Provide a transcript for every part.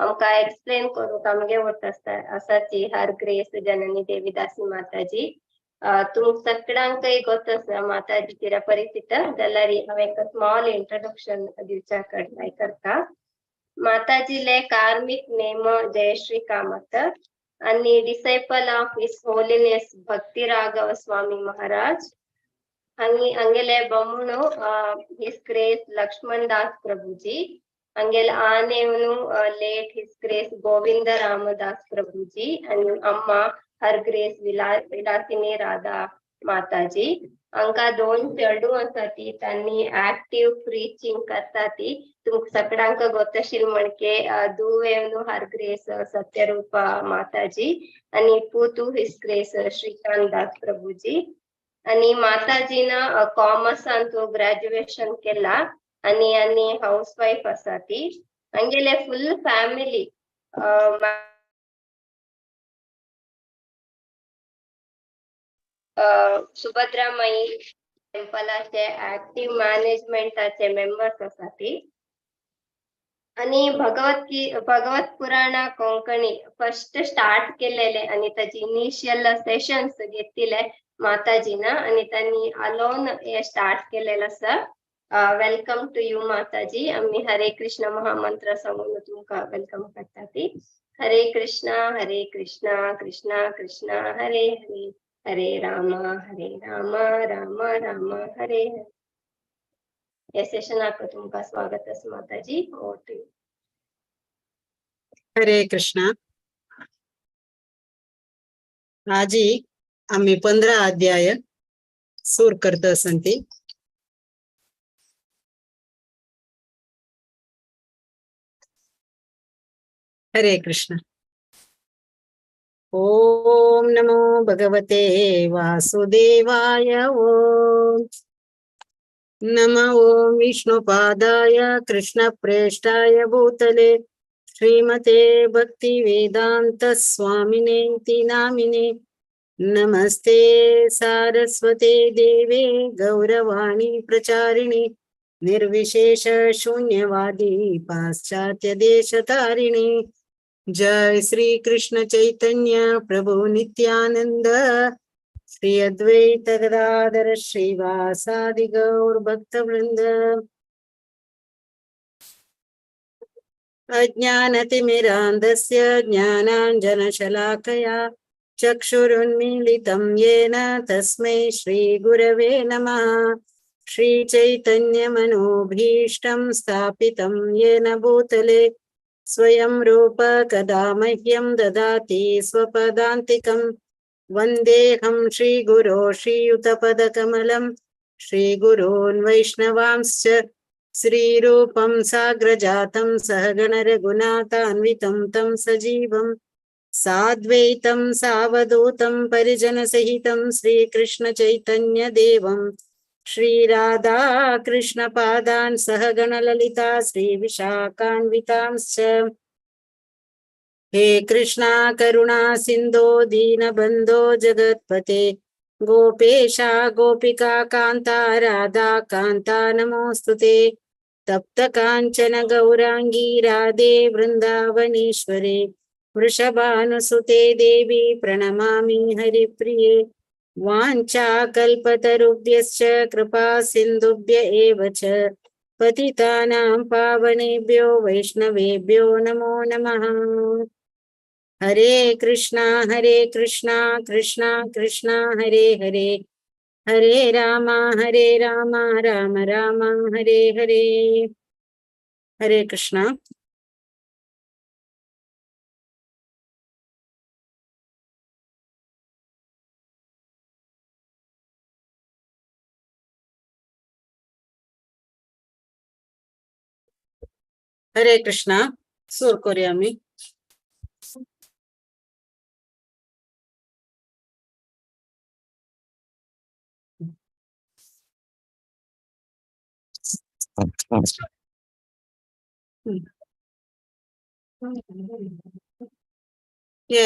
आमकां एक्सप्लेन करूंक आमगे वट आसता आसाची हर ग्रेस जननी देवीदासी माताजी. तुमकां सगळ्यांकय गोत आसा माताजी तिरा परिचित जाल्यार हांव एक स्मॉल इंट्रोडक्शन दिवच्याक ट्राय करता. माताजीले कार्मिक नेम जयश्री कामत आणि disciple of his holiness Bhakti Raghava Swami Maharaj. आणि अंगेले बमुणु his grace Lakshman Das Prabhuji. अंगेले आनेवनु late his grace Govinda Ramdas Prabhuji आणि अम्मा हर ग्रेस विलासिनी राधा माताजी. अंका दोन चेडू आसा ती तांणी ऍक्टिव्ह प्रीचिंग करता ती. तुमकां सगळ्यांक गोतशील म्हणके दुवेवनु हर ग्रेस सत्यरूपा माताजी आणि पुतू his grace Shrikant Das Prabhuji. आणि माताजीन कॉमर्सांतू ग्रॅज्युएशन केला आणि आणि हाऊस वाईफ आसा ती. अंगेले फुल फॅमिली सुभद्रामाई टेम्पलाचे ऍक्टिव्ह मॅनेजमेंटाचे मेंबर्स आसा ती. आणि भगवत पुराण कोंकणी फर्स्ट स्टार्ट केलेले आणि ताची इनिशियल सेशन्स घेतले माताजीन आणि त्यांनी अलोन हे स्टार्ट केलेलं आसा. Welcome to you माताजी. आमी हरे कृष्ण महामंत्र सांगून तुमकां welcome करता ती. हरे कृष्ण हरे कृष्ण कृष्ण कृष्ण हरे हरे, हरे राम हरे राम राम राम हरे हरे. या सेशनाक तुमकां स्वागत आसा माताजी. Over to you. Hare Krishna. आजी आम्ही 15 अध्याय सूर करत असंती. हरे कृष्ण. ओम नमो भगवते वासुदेवाय. ओम नमो ओम विष्णुपादाय कृष्ण प्रेष्ठाय भूतले श्रीमते भक्ति वेदांत स्वामिने इति नामिने. नमस्ते सारस्वते देवे गौरवाणी प्रचारिणी निर्विशेष शून्यवादी पाश्चात्य देशतारिणी. जय श्री कृष्ण चैतन्य प्रभु नित्यानंद श्री अद्वैत गदाधर श्रीवासादि गौर भक्तवृंद. अज्ञानतिमिरान्धस्य ज्ञानाञ्जनशलाकया चक्षुरुन्मीलितं येन तस्मै श्रीगुरवे नमः. श्रीचैतन्यमनोभीष्टं स्थापितं येन भूतले स्वयं रूप कदा मह्यं ददाति स्वपदान्तिकं. वन्देऽहं श्रीगुरो श्रीयुतपदकमलं श्रीगुरून् वैष्णवांश्च. श्रीरूपं साग्रजातं सहगणरघुनाथान्वितं तं सजीवं साद्वैतं सावधूतं परिजनसहितं श्रीकृष्णचैतन्यदेवं. श्रीराधाकृष्णपादान् सहगणललिता श्रीविशाखान्वितांश्च. हे कृष्णा करुणा सिन्धो दीनबन्धो जगत्पते गोपेशा गोपिका कान्ता राधा कान्ता नमोस्तुते. तप्त कांचन गौरांगी राधे वृंदावनेश्वरे वृषभानुसुते देवी प्रणमामि हरिप्रिये. वाञ्छा कल्पतरुभ्यश्च कृपा सिन्धुभ्य एव च पतितानां पावनेभ्यो वैष्णवेभ्यो नमो नमः. हरे कृष्णा कृष्णा कृष्णा हरे हरे, हरे राम राम राम हरे हरे. हरे कृष्णा. हरे कृष्णा. सुर करूया आम्ही. हे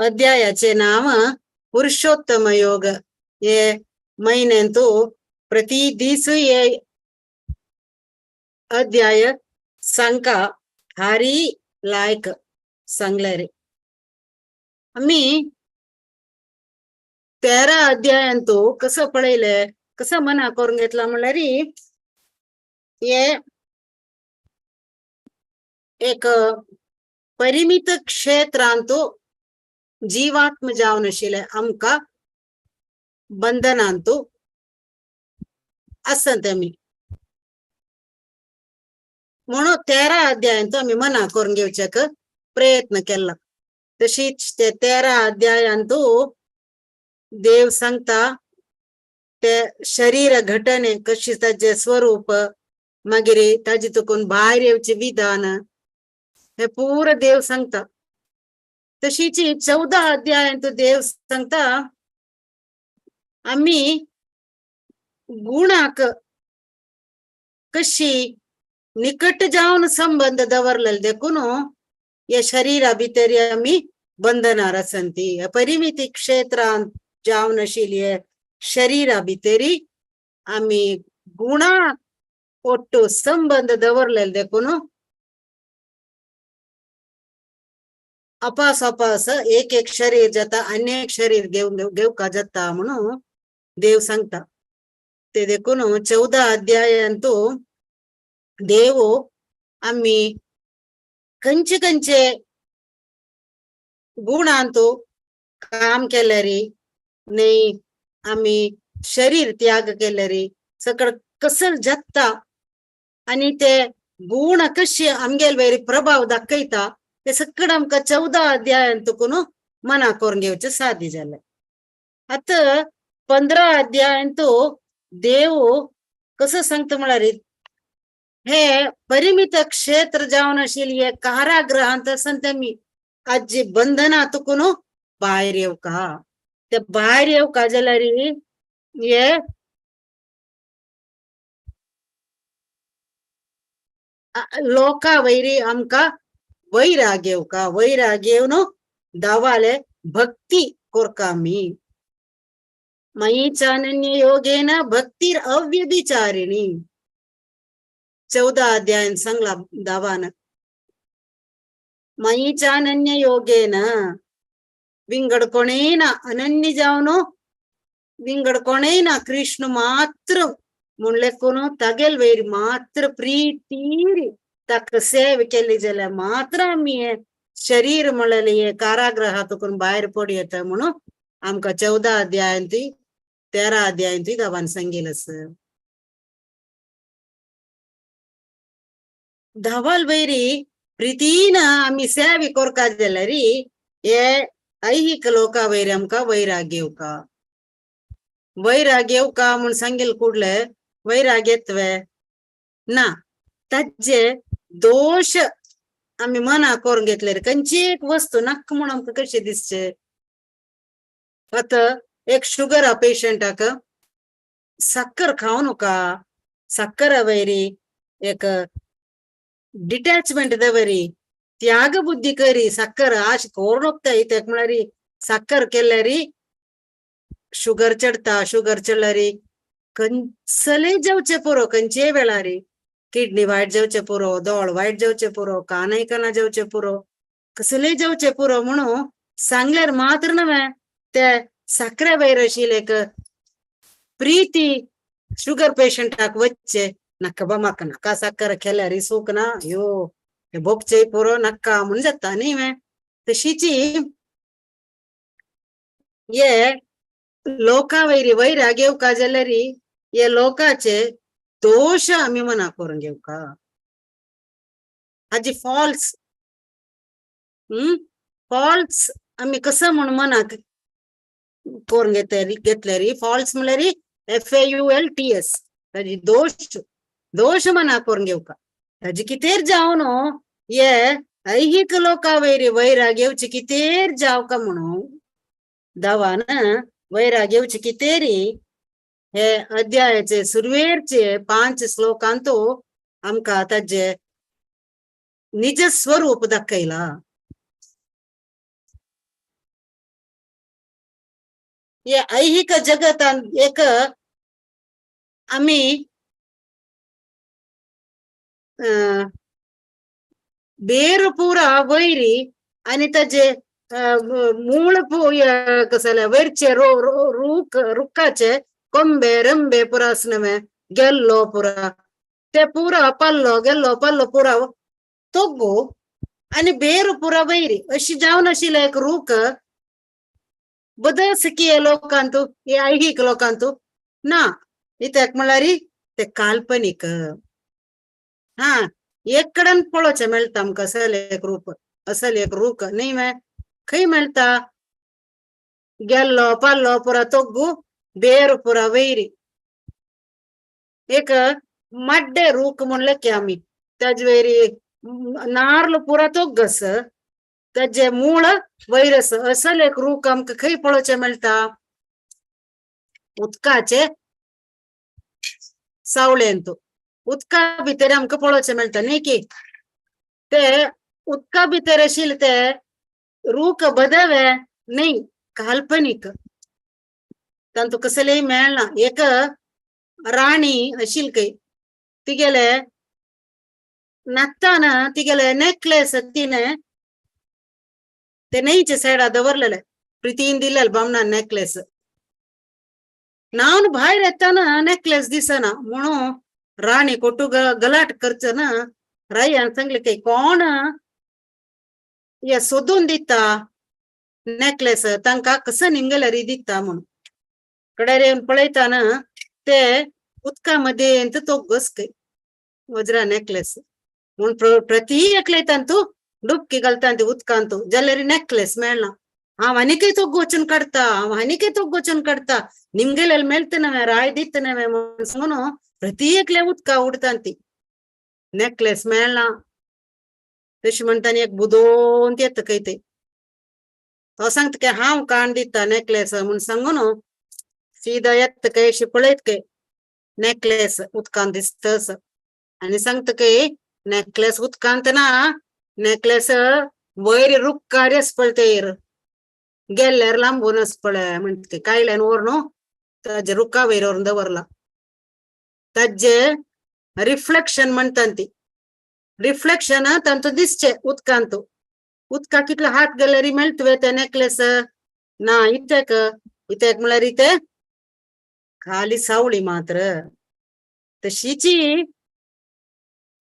अध्यायाचे नाव पुरुषोत्तम योग. हे महिन्यांतू प्रति दीस हे अध्याय सांका हारी लायक सांगले रे. आमी 13 अध्यायांतू कसं पळयले, कसं मना करून घेतला म्हणल्यार हे एक परिमित क्षेत्रांतू जीवात्म जावन आशिल्ले आमकां बंधनांतू आसत आमी. म्हणून 13 अध्यायांतू आमी मना करून घेवच्याक प्रयत्न केला. तशीच ते 13 अध्यायांतू देव सांगता ते शरीर घटने कशी ताजे स्वरूप, मागीर ताजे तुकून भायर येवचे विधान, हे पुरो देव सांगता. तशीच 14 अध्यायांतू देव सांगता आमी गुणाक कशी निकट जावन संबंध दवरलेले देखून या शरीरा भितर आमी बंधनार आसंती. परिमिती क्षेत्रांत जावन आशिल्ली शरीरा भितरी आमी गुणा ಒಟ್ಟು संबंध दवरलेले देखून अपास अपास एक एक शरीर जाता, अनेक शरीर घेवका जाता म्हणून देव सांगता. ते देखून 14 अध्यायांतू देव आमी खंयचे खंयचे गुणांतू काम केल्यारी न्ही, आमी शरीर त्याग केल्यारी सगळं कसं जाता आणि ते गुण कशे आमगेल वयर प्रभाव दाखयता ते सगळं आमकां 14 अध्यायांतून मना करून घेवचें साध्य जालें. आतां 15 अध्यायांतू देव कसं सांगता म्हळ्यार हे परिमित क्षेत्र जावन आशिल्ले कारागृहांत आसा तेमी आजी बंधना तुकून भायर येवका. ते भायर येवका जाल्यार हे लोका वैरी आमकां वैराग येवका, वैराग येवन दावाले भक्ती कोरका आमी. मयि चानन्य योगेन भक्तीर अव्यभिचारिणी, 14 अध्यायान सांगला दावान. मयि चानन्य योगेन विंगड कोणेय ना, अनन्य जावन विंगड कोणेय ना, कृष्ण मात्र म्हणले कोण तागेल वयर मात्र प्रीतीर ताका सेव केली जाल्यार मात्र आमी हे शरीर म्हणलेले हे कारागृहातून भायर पडू येता म्हणून आमकां 14 अध्यायांतूय 13 अध्यायांतूय देवान सांगिल्लें आसा. धावाल वयरी प्रितीन आमी सेव कोरका जाल्यार हे ऐहिक लोका वयर आमकां वैराग येवका. वैराग येवका म्हूण सांगिल्लें कुडले वैराग येतवे ना, ताजे दोश आमी मना करून घेतले रे. खंयची एक वस्तू नाका म्हूण आमकां कशें दिसचें. आतां एक शुगरा पेशंटाक साकर खावं नाका, साकरा वयरी एक डिटॅचमेंट दवरी, त्याग बुद्धी करी, साकर आश करून वता कित्याक म्हळ्यार साकर केल्यार शुगर चडता, शुगर चडल्यार खंयसले जेवचें पुरो, खंयचेय वेळार किडनी वायट जेवचें पुरो, दोळ वायट जेवचें पुरो, कान आयकना जेवचें पुरो, कसलेय जेवचें पुरो म्हणून सांगल्यार मात्र न्हय ते साकरे वयर आशिल्ले एक प्रिती शुगर पेशंटाक वचचे नाका बा म्हाका नाका साकर केल्यार सूख ना, यो हे भोगचें पुरो नाका म्हूण जाता न्ही. वें तशीच हे लोका वयर वैराग येवका जाल्यार हे लोकाचे दोश आमी मना करून घेवका. हाजी फॉल्स फॉल्स आमी कसं म्हूण मनाक करून घेतल्यार फॉल्स म्हणल्यार FAULTS ताजी दोश, दोश मना करून घेवका. ताजी कितेर जावन हे ऐहिक लोका वयर वैराग येवचे कितेर जावका म्हणून दावान वैराग येवचे कितेरी हे अध्यायाचे सुरवेरचे 5 श्लोकांतू आमकां ताजे निज स्वरूप दाखयला. हे ऐहिक जगतान एक आमी बेर पुरा वयरी आनी ताजे मूळ कसले वयरचे रूख रुखाचे कोंबे रंबे पुरा आसनवे गेल्लो पुरा ते पुरा पल्लो गेल्लो पल्लो पुरा तोगो आनी बेर पुरा वयरी अशी जावन आशिल्ले एक रूख बदस की लोकांतू हे ऐहिक लोकांतू ना इत्याक म्हणल्यार ते काल्पनीक. हा एक कडेन पळोवचें मेळटा आमकां असल एक रूप असल एक रूख न्ही मे खंय मेळटा गेल्लो पाल्लो पुरा तोगू बेर पुरा वयरी एक मड्डे रूख म्हणले की आमी ताजे वयरी नार्ल पुरा तोग्गस ताजे मूळ वयर आसा असल एक रूख आमकां खंय पळोवचें मेळटा उदकाचे सावळेंत उदका भितर आमकां पळोवचें मेळटा न्ही की ते उदका भितर आशिल्ले ते रूख बदवे न्ही काल्पनीक तांतू कसलेय मेळना. एक राणी आशिल्ली खंय तिगेले न्हाताना तिगेले नेकलेस तिणें ते न्हंयच्या सायडा दवरलेले प्रितीन दिलेले बामणान नेकलेस न्हावन भायर येताना नेकलेस दिसना म्हणून राणी कोटू गलाट करचो ना रायान सांगले की कोण हे सोदून दिता नेकलेस तांकां कसो निमगेल्यार दिता म्हणून कडेर येवन पळयताना ते उदका मदें तो घस खंय वज्रा नेकलेस म्हूण प्रती एकले तांतू डुबकी घालता ती उदकांत जाल्यार नेकलेस मेळना. हांव आनीकय तो गोचून काडटा हांव आनीकय तो गोचून काडटा निमगेल्यार मेळटा नवें राय दिता नवें म्हणून सांगून प्रती एकले उदका उडटा ती नेकलेस मेळना. तशें म्हणटा एक बुदोवन येता खंय ते तो सांगता की हांव काण दिता नेकलेस म्हूण सांगून सीधा येता खंय अशी पळयत खंय नेकलेस उदकांत दिसता आनी सांगता की नेकलेस उदकांत ना नेकलेस वयर रुखार आसा पळय तेर गेल्ल्यार लांबून आसा पळय म्हणटा कायल्यान व्हरून ताजे रुखा वयर व्हरून दवरला ताजे रिफ्लेक्शन म्हणटा ती रिफ्लेक्शन तांतू दिसचे उदकांत उदका कितलो हात गेल्यार मेळटा ते नेकलेस ना इत्याक इत्याक म्हणल्यार इते खाली सावळी मात्र. तशीची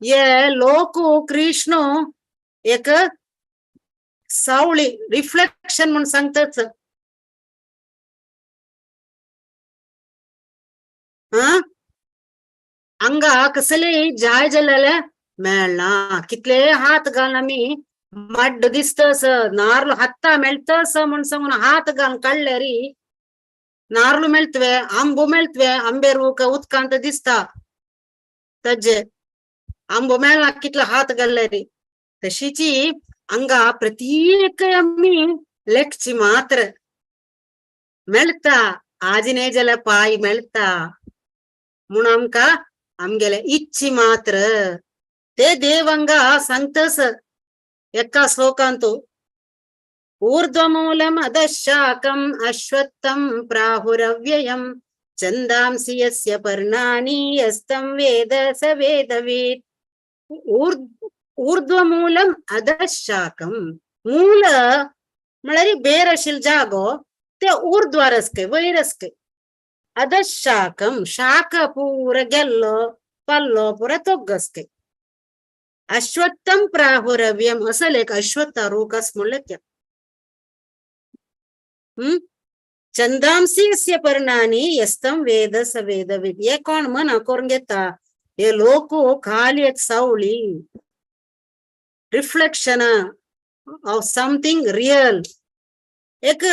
हे लोक कृष्ण एक सावळी रिफ्लेक्शन म्हूण सांगताच. हा हांगा कसलेय जाय जाल्यार मेळना कितले हात घालून आमी माड्ड दिसता नार्ल हाता मेळटा म्हूण सांगून हात घालून काडल्यार नार्ल मेळटवे आंबो मेळटवे आंबे रूख उदकांत दिसता ताजे आंबो मेळना कितलो हात घालल्यार. तशीची हांगा प्रत्येक आमी लेखची मात्र मेळटा आज न्हय जाल्यार पाय मेळटा म्हूण आमकां आमगेले इच्छी मात्र ते देव हांगा सांगतास एका श्लोकांतू ऊर्ध्वमूलम अधशाकम अश्वत्थम प्राहुरव्ययम छंदांसि यस्य पर्णानि यस्तं वेद स वेदवित्. ऊर्ध्वमूलम अधशाकम मूल म्हळ्यार बेर आशिल्लो जागो ते ऊर्ध्वार आसकय वयर आसकय अधशाकम शाक पुरा गेल्लो पल्लो पुरा तोग्ग आसकय अश्वत्थम प्राहुरव्यम असल एक अश्वत्थ रूख आसा म्हणलें त्या. छंदांसि यस्य पर्णानि यस्तं वेद स वेदवित्. हे कोण मना करून घेता हे लोक खाली एक सावळी रिफ्लेक्शन ऑफ समथिंग रियल. एक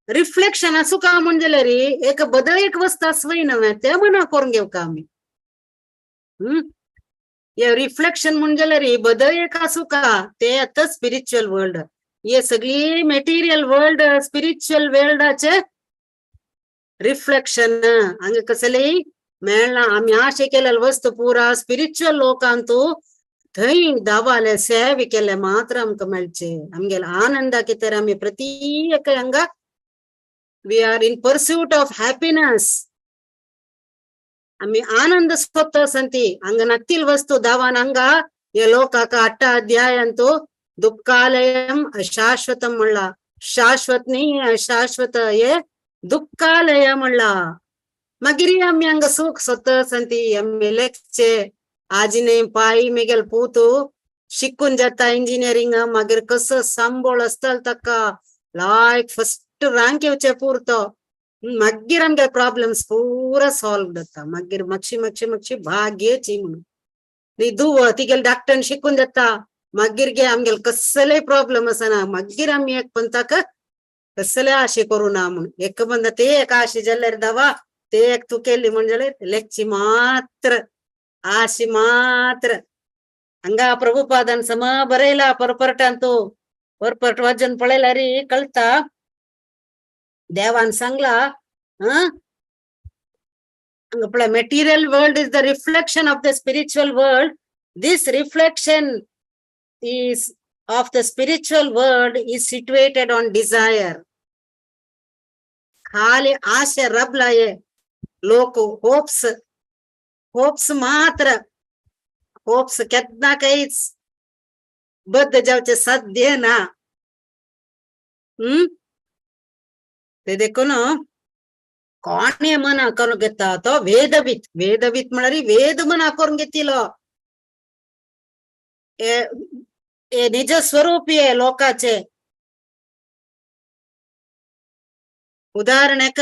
रिफ्लेक्शन आसूं का म्हूण जाल्यार एक बदल एक वस्त आसवय नवें तें मना करून घेवका आमी. हे रिफ्लेक्शन म्हूण जाल्यार बदल एक आसूं का ते आतां स्पिरिच्युअल वर्ल्ड हे सगळी मेटिरियल वर्ल्ड स्पिरिच्युअल वर्ल्डाचे रिफ्लेक्शन हांगा कसलेय मेळना. आमी आशे केलेले वस्तू पुरा स्पिरिच्युअल लोकांतू थंय दावाले सेवे केले मात्र आमकां मेळचे आमगेले आनंदा कितें आमी प्रत्येक हांगा we are in pursuit of happiness. आमी आनंद सोदता संती हांगा नत्तील वस्तू दावान हांगा हे लोकाक अट्टाध्यायांतु दुःखालयम अशाश्वतम म्हणला. शाश्वत न्ही, अशाश्वत हे दुःखालय म्हणला. मागीर आमी हांगा सुख सोदता संती आमी लेखचे आजिने पाय मेगेल पूत शिकून जाता इंजिनियरिंग, मागीर कसो सांबोळ आसतलो ताका लायक फर्स्ट रँक येवचे पुरतो. मागीर आमगे प्रॉब्लम्स पुरा सॉल्व जाता. मागीर मातशी मातशी मातशी भाग्यची म्हणून न्ही दुव तिगेले डॉक्टरान शिकून जाता, मागीर गे आमगेले कसलेय प्रॉब्लम आसना. मागीर आमी एक पंथाक कसले आशे करूं ना म्हणून एक बंद ते एक आशे जाल्यार दवा ते एक तूं केली म्हण जाल्यार लेखची मात्र आशी मात्र. हांगा प्रभुपादान सम बरयला परपरटान तूं परपरट वाचन पळयल्यार रे कळटा. देवान सांगला हांगा पळय, material world is the reflection of the spiritual world. This reflection is of the spiritual world is situated on desire. खाली आशे रबलाये लोक होप्स, होप्स मात्र होप्स केन्ना कांयच बद्द जावचे साध्य ना. ते देखून कोणे मना करून घेता तो वेदवीत. वेदवीत म्हळ्यार वेद मना करून घेतिलो. हे निज स्वरूपी आहे लोकाचे. उदाहरणाक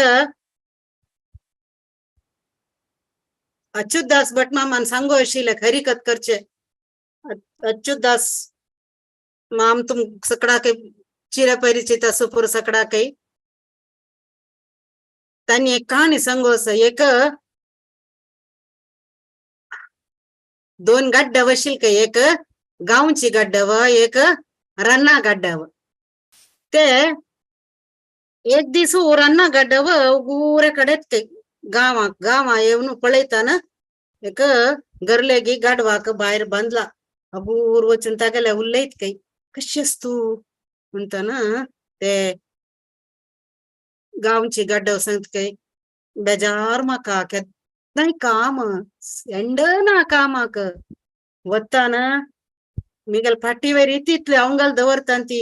अच्युतदास भट मामान सांगू आशिल्लें हरिकत करचे. अच्युतदास माम तुम सगळा काही चिरपरिचित असो पुरो सगळा काही. तांणी एक कहाणी सांगू असं, एक दोन गाड्डा वशील का, एक गांवची गाड्डाव एक रान्ना गाड्डाव. ते एक दीस रान्ना गाड्डाव गुरे कडेच ते गांवाक गांवा येवन पळयताना एक गरलेगी गाडवाक भायर बांदला. अबूर वचून तागेले उलयत काय कशी आस तूं म्हणटना ते गांवची गाड्डव सांगता काय बेजार म्हाका केन्नाय काम एंडना कामाक वताना मिगेल फाटी वयर तितले अवंगल दवरता ती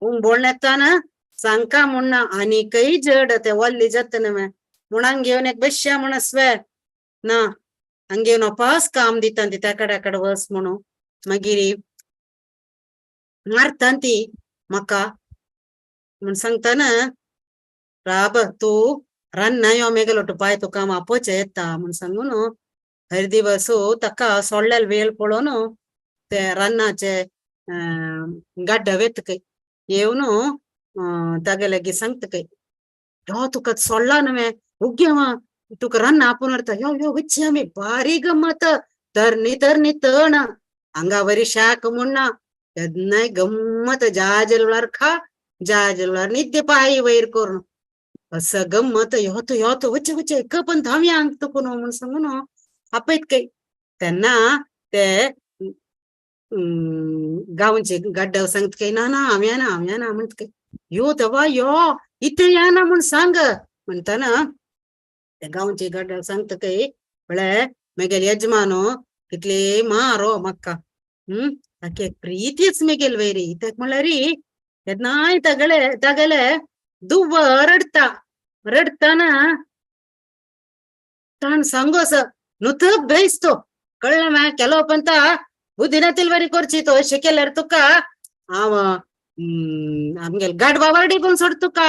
उंबोळण्याताना सांगका म्हणना आनीकय जड ते वल्ली जाता न्हय म्हूण हांग घेवन एक बेश्या म्हण स्वे ना हांग घेवन अपास काम दिता ती त्या कडेन वच म्हणून. मागीर मारता ती म्हाका म्हूण सांगतना राब तूं रान्ना यो मेगेलो पाय तुका आपोवचें येता म्हूण सांगून हर दिवस ताका सोडलेले वेळ पळोवन ते रान्नाचे गाड्डा वेता खंय येवन तागेले लागीं सांगता खंय यो तुका सोडला न्हय उग्गे तुका रान्ना आपोवन व्हरता यो यो वचया आमी बारी गम्मत तरणी तरणी तण हांगा वरी शाक म्हूण ना केन्नाय गम्मत जाजेल वेळार खा जाजेल वेळार न्हिद्दे पांय वयर करून असं गम्मत यो तूं यो तूं वचे वचे एक पण धांवया हांग तुका न्हू म्हूण सांगून आपयत खंय. तेन्ना ते गांवचे गाड्डा सांगता खंय ना ना हांव येना हांव येना म्हणटा खंय यो तेवा यो इतले येना म्हूण सांग म्हणटना ते गांवचे गाड्डा सांगता खंय म्हळ्यार मेगेले यजमानो कितले मारो म्हाका ताका एक प्रितीच मेगेल वयरी कित्याक म्हणल्यार केन्नाय तागेले तागेले दुव रडटा रडटना ताण सांगो असो नुत बेसतो कळ्ळें मा केलो पण बुद्धी नातील करची तो अशें केल्यार तुका हांव आमगेले गाडवा वाडी पण सोड तुका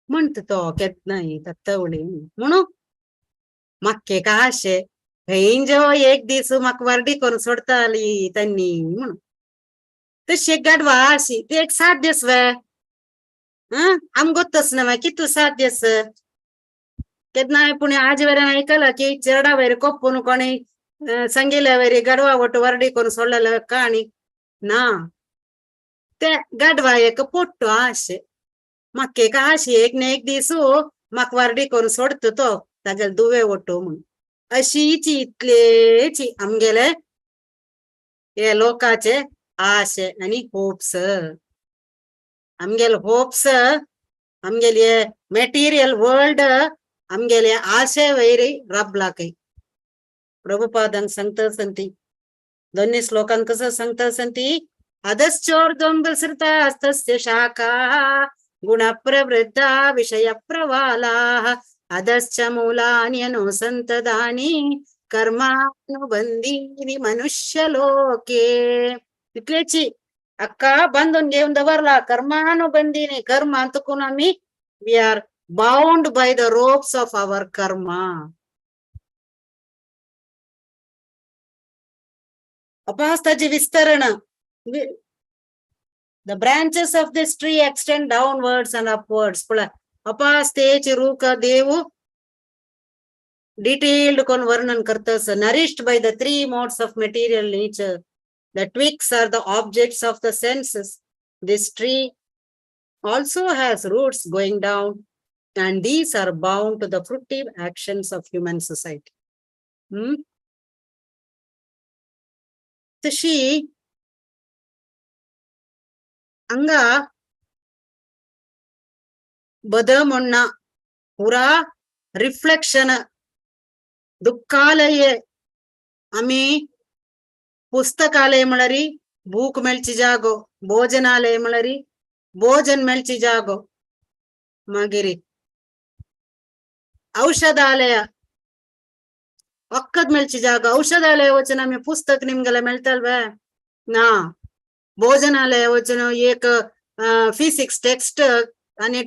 म्हणटा तो केन्नाय तत्तवळी म्हणून म्हाका एक आशे खंय जेव एक दीस म्हाका वारडी करून सोडताली तांणी म्हणून. तशी एक गाडवा आशी ती एक सात दीस वे आमकां गोत्तच न्हय कितलो सात दीस केन्नाय पूण आज वयर आयकलां की चेरडा वयर कोप्पून कोणी सांगिल्ल्या वयर गाडवा वट वारडी करून सोडलेले काणी ना. ते गाडवा एक पोट्टो आशे म्हाका एक आशे एक ना एक दीस म्हाका वारडी करून सोडटा तो तागेले दुवे वट्टो म्हूण. अशीची इतलेची आमगेले हे लोकाचे आशे आनी होप्स. आमगेले होप्स आमगेले मेटिरियल वर्ल्ड आमगेले आशे वयर रबला खंय. प्रभुपादांक सांगता संती दोन्ही श्लोकांत कसं सांगता ती अधश्चोर्ध्वं प्रसृतास्तस्य शाखाः गुणप्रवृद्धा विषयप्रवालाः अधश्च मूलानि अनुसन्तदानि कर्मानुबंधीनि मनुष्यलोके. इतल्याची अक्का बांधून घेऊन दवरला कर्मानुबंधीने कर्म अंतकून आम्ही we are bound by the ropes of our karma. अपास्ताचे विस्तरण. The branches of this tree extend downwards and upwards. पळय अपास्तेचे रूख देव डिटेल्ड कोण वर्णन करतस. Nourished by the three modes of material nature. The twigs are the objects of the senses. This tree also has roots going down, and these are bound to the fruitive actions of human society. तशी हांगा बद म्हणना पुरा reflection दुःखालय. आमी पुस्तकालय म्हळ्यार book मेळची जागो, भोजनालय म्हळ्यार भोजन मेळची जागो, मागीर औषधालय वखद मेळची जागो. औषधालय वचून आमी पुस्तक निमगेले मेळटले ना. भोजनालय वचून एक फिजिक्स टेक्स्ट आणि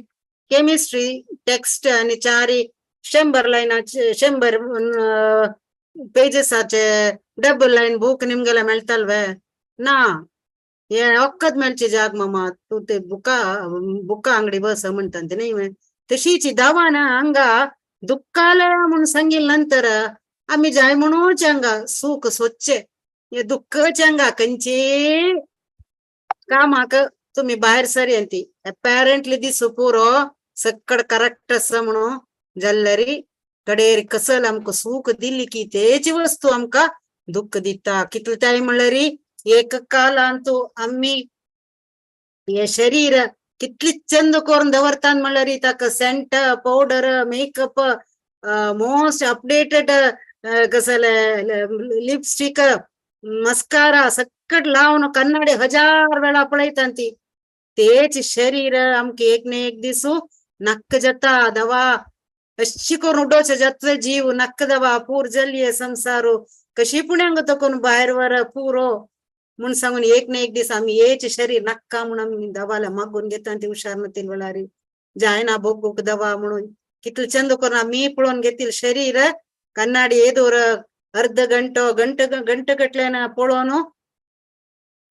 केमिस्ट्री टेक्स्ट आणि चारी 100 लायनाचे 100 पेजेसाचे डबल लायन बूक निमगेले मेळटले ना. हे वखद मेळची जाग मामा तूं ते बुका बुका अंगडी बस म्हणटा ते न्ही. तशीच दवान हांगा दुःखालय म्हणून सांगितले नंतर आमी जाय म्हणूच हांगा सुख सोदचें. हे दुःखच हांगा खंयची कामाक तुमी भायर सरया ती अपॅरंटली दिसू पुरो सक्कड करेक्ट आसा म्हणून जाल्यार कडेर कसल आमकां सूख दिली की तेची वस्तू आमकां दुःख दिता. कितले टायम म्हणल्यार एक कालांत आमी हे शरीर कितली चंद करून दवरतात म्हणल्यार ताका scent powder makeup most updated कसले लिपस्टिक मस्कारा सक्कट लावन कन्नाडी 1000 वेळा पळयतात ती. तेच शरीर आमकां एक ना एक दिसू नक्क जाता. दवा अशी करून उडोवचें जातले जीव नक्क दवा पूर जाली संसारू कशी पुण्यांग तकून भायर वर पुरो म्हूण सांगून एक ना एक दीस आमी हेच शरीर नक्का म्हणून आमी दवाला मागून घेता ती हुशार नतील वेळार जायना भोगूक दवा म्हणून कितले चंद करून आमी पळोवन घेतील शरीर कन्नाडी येदोर अर्ध गंटो गंट गंट कटल्यान पळोवन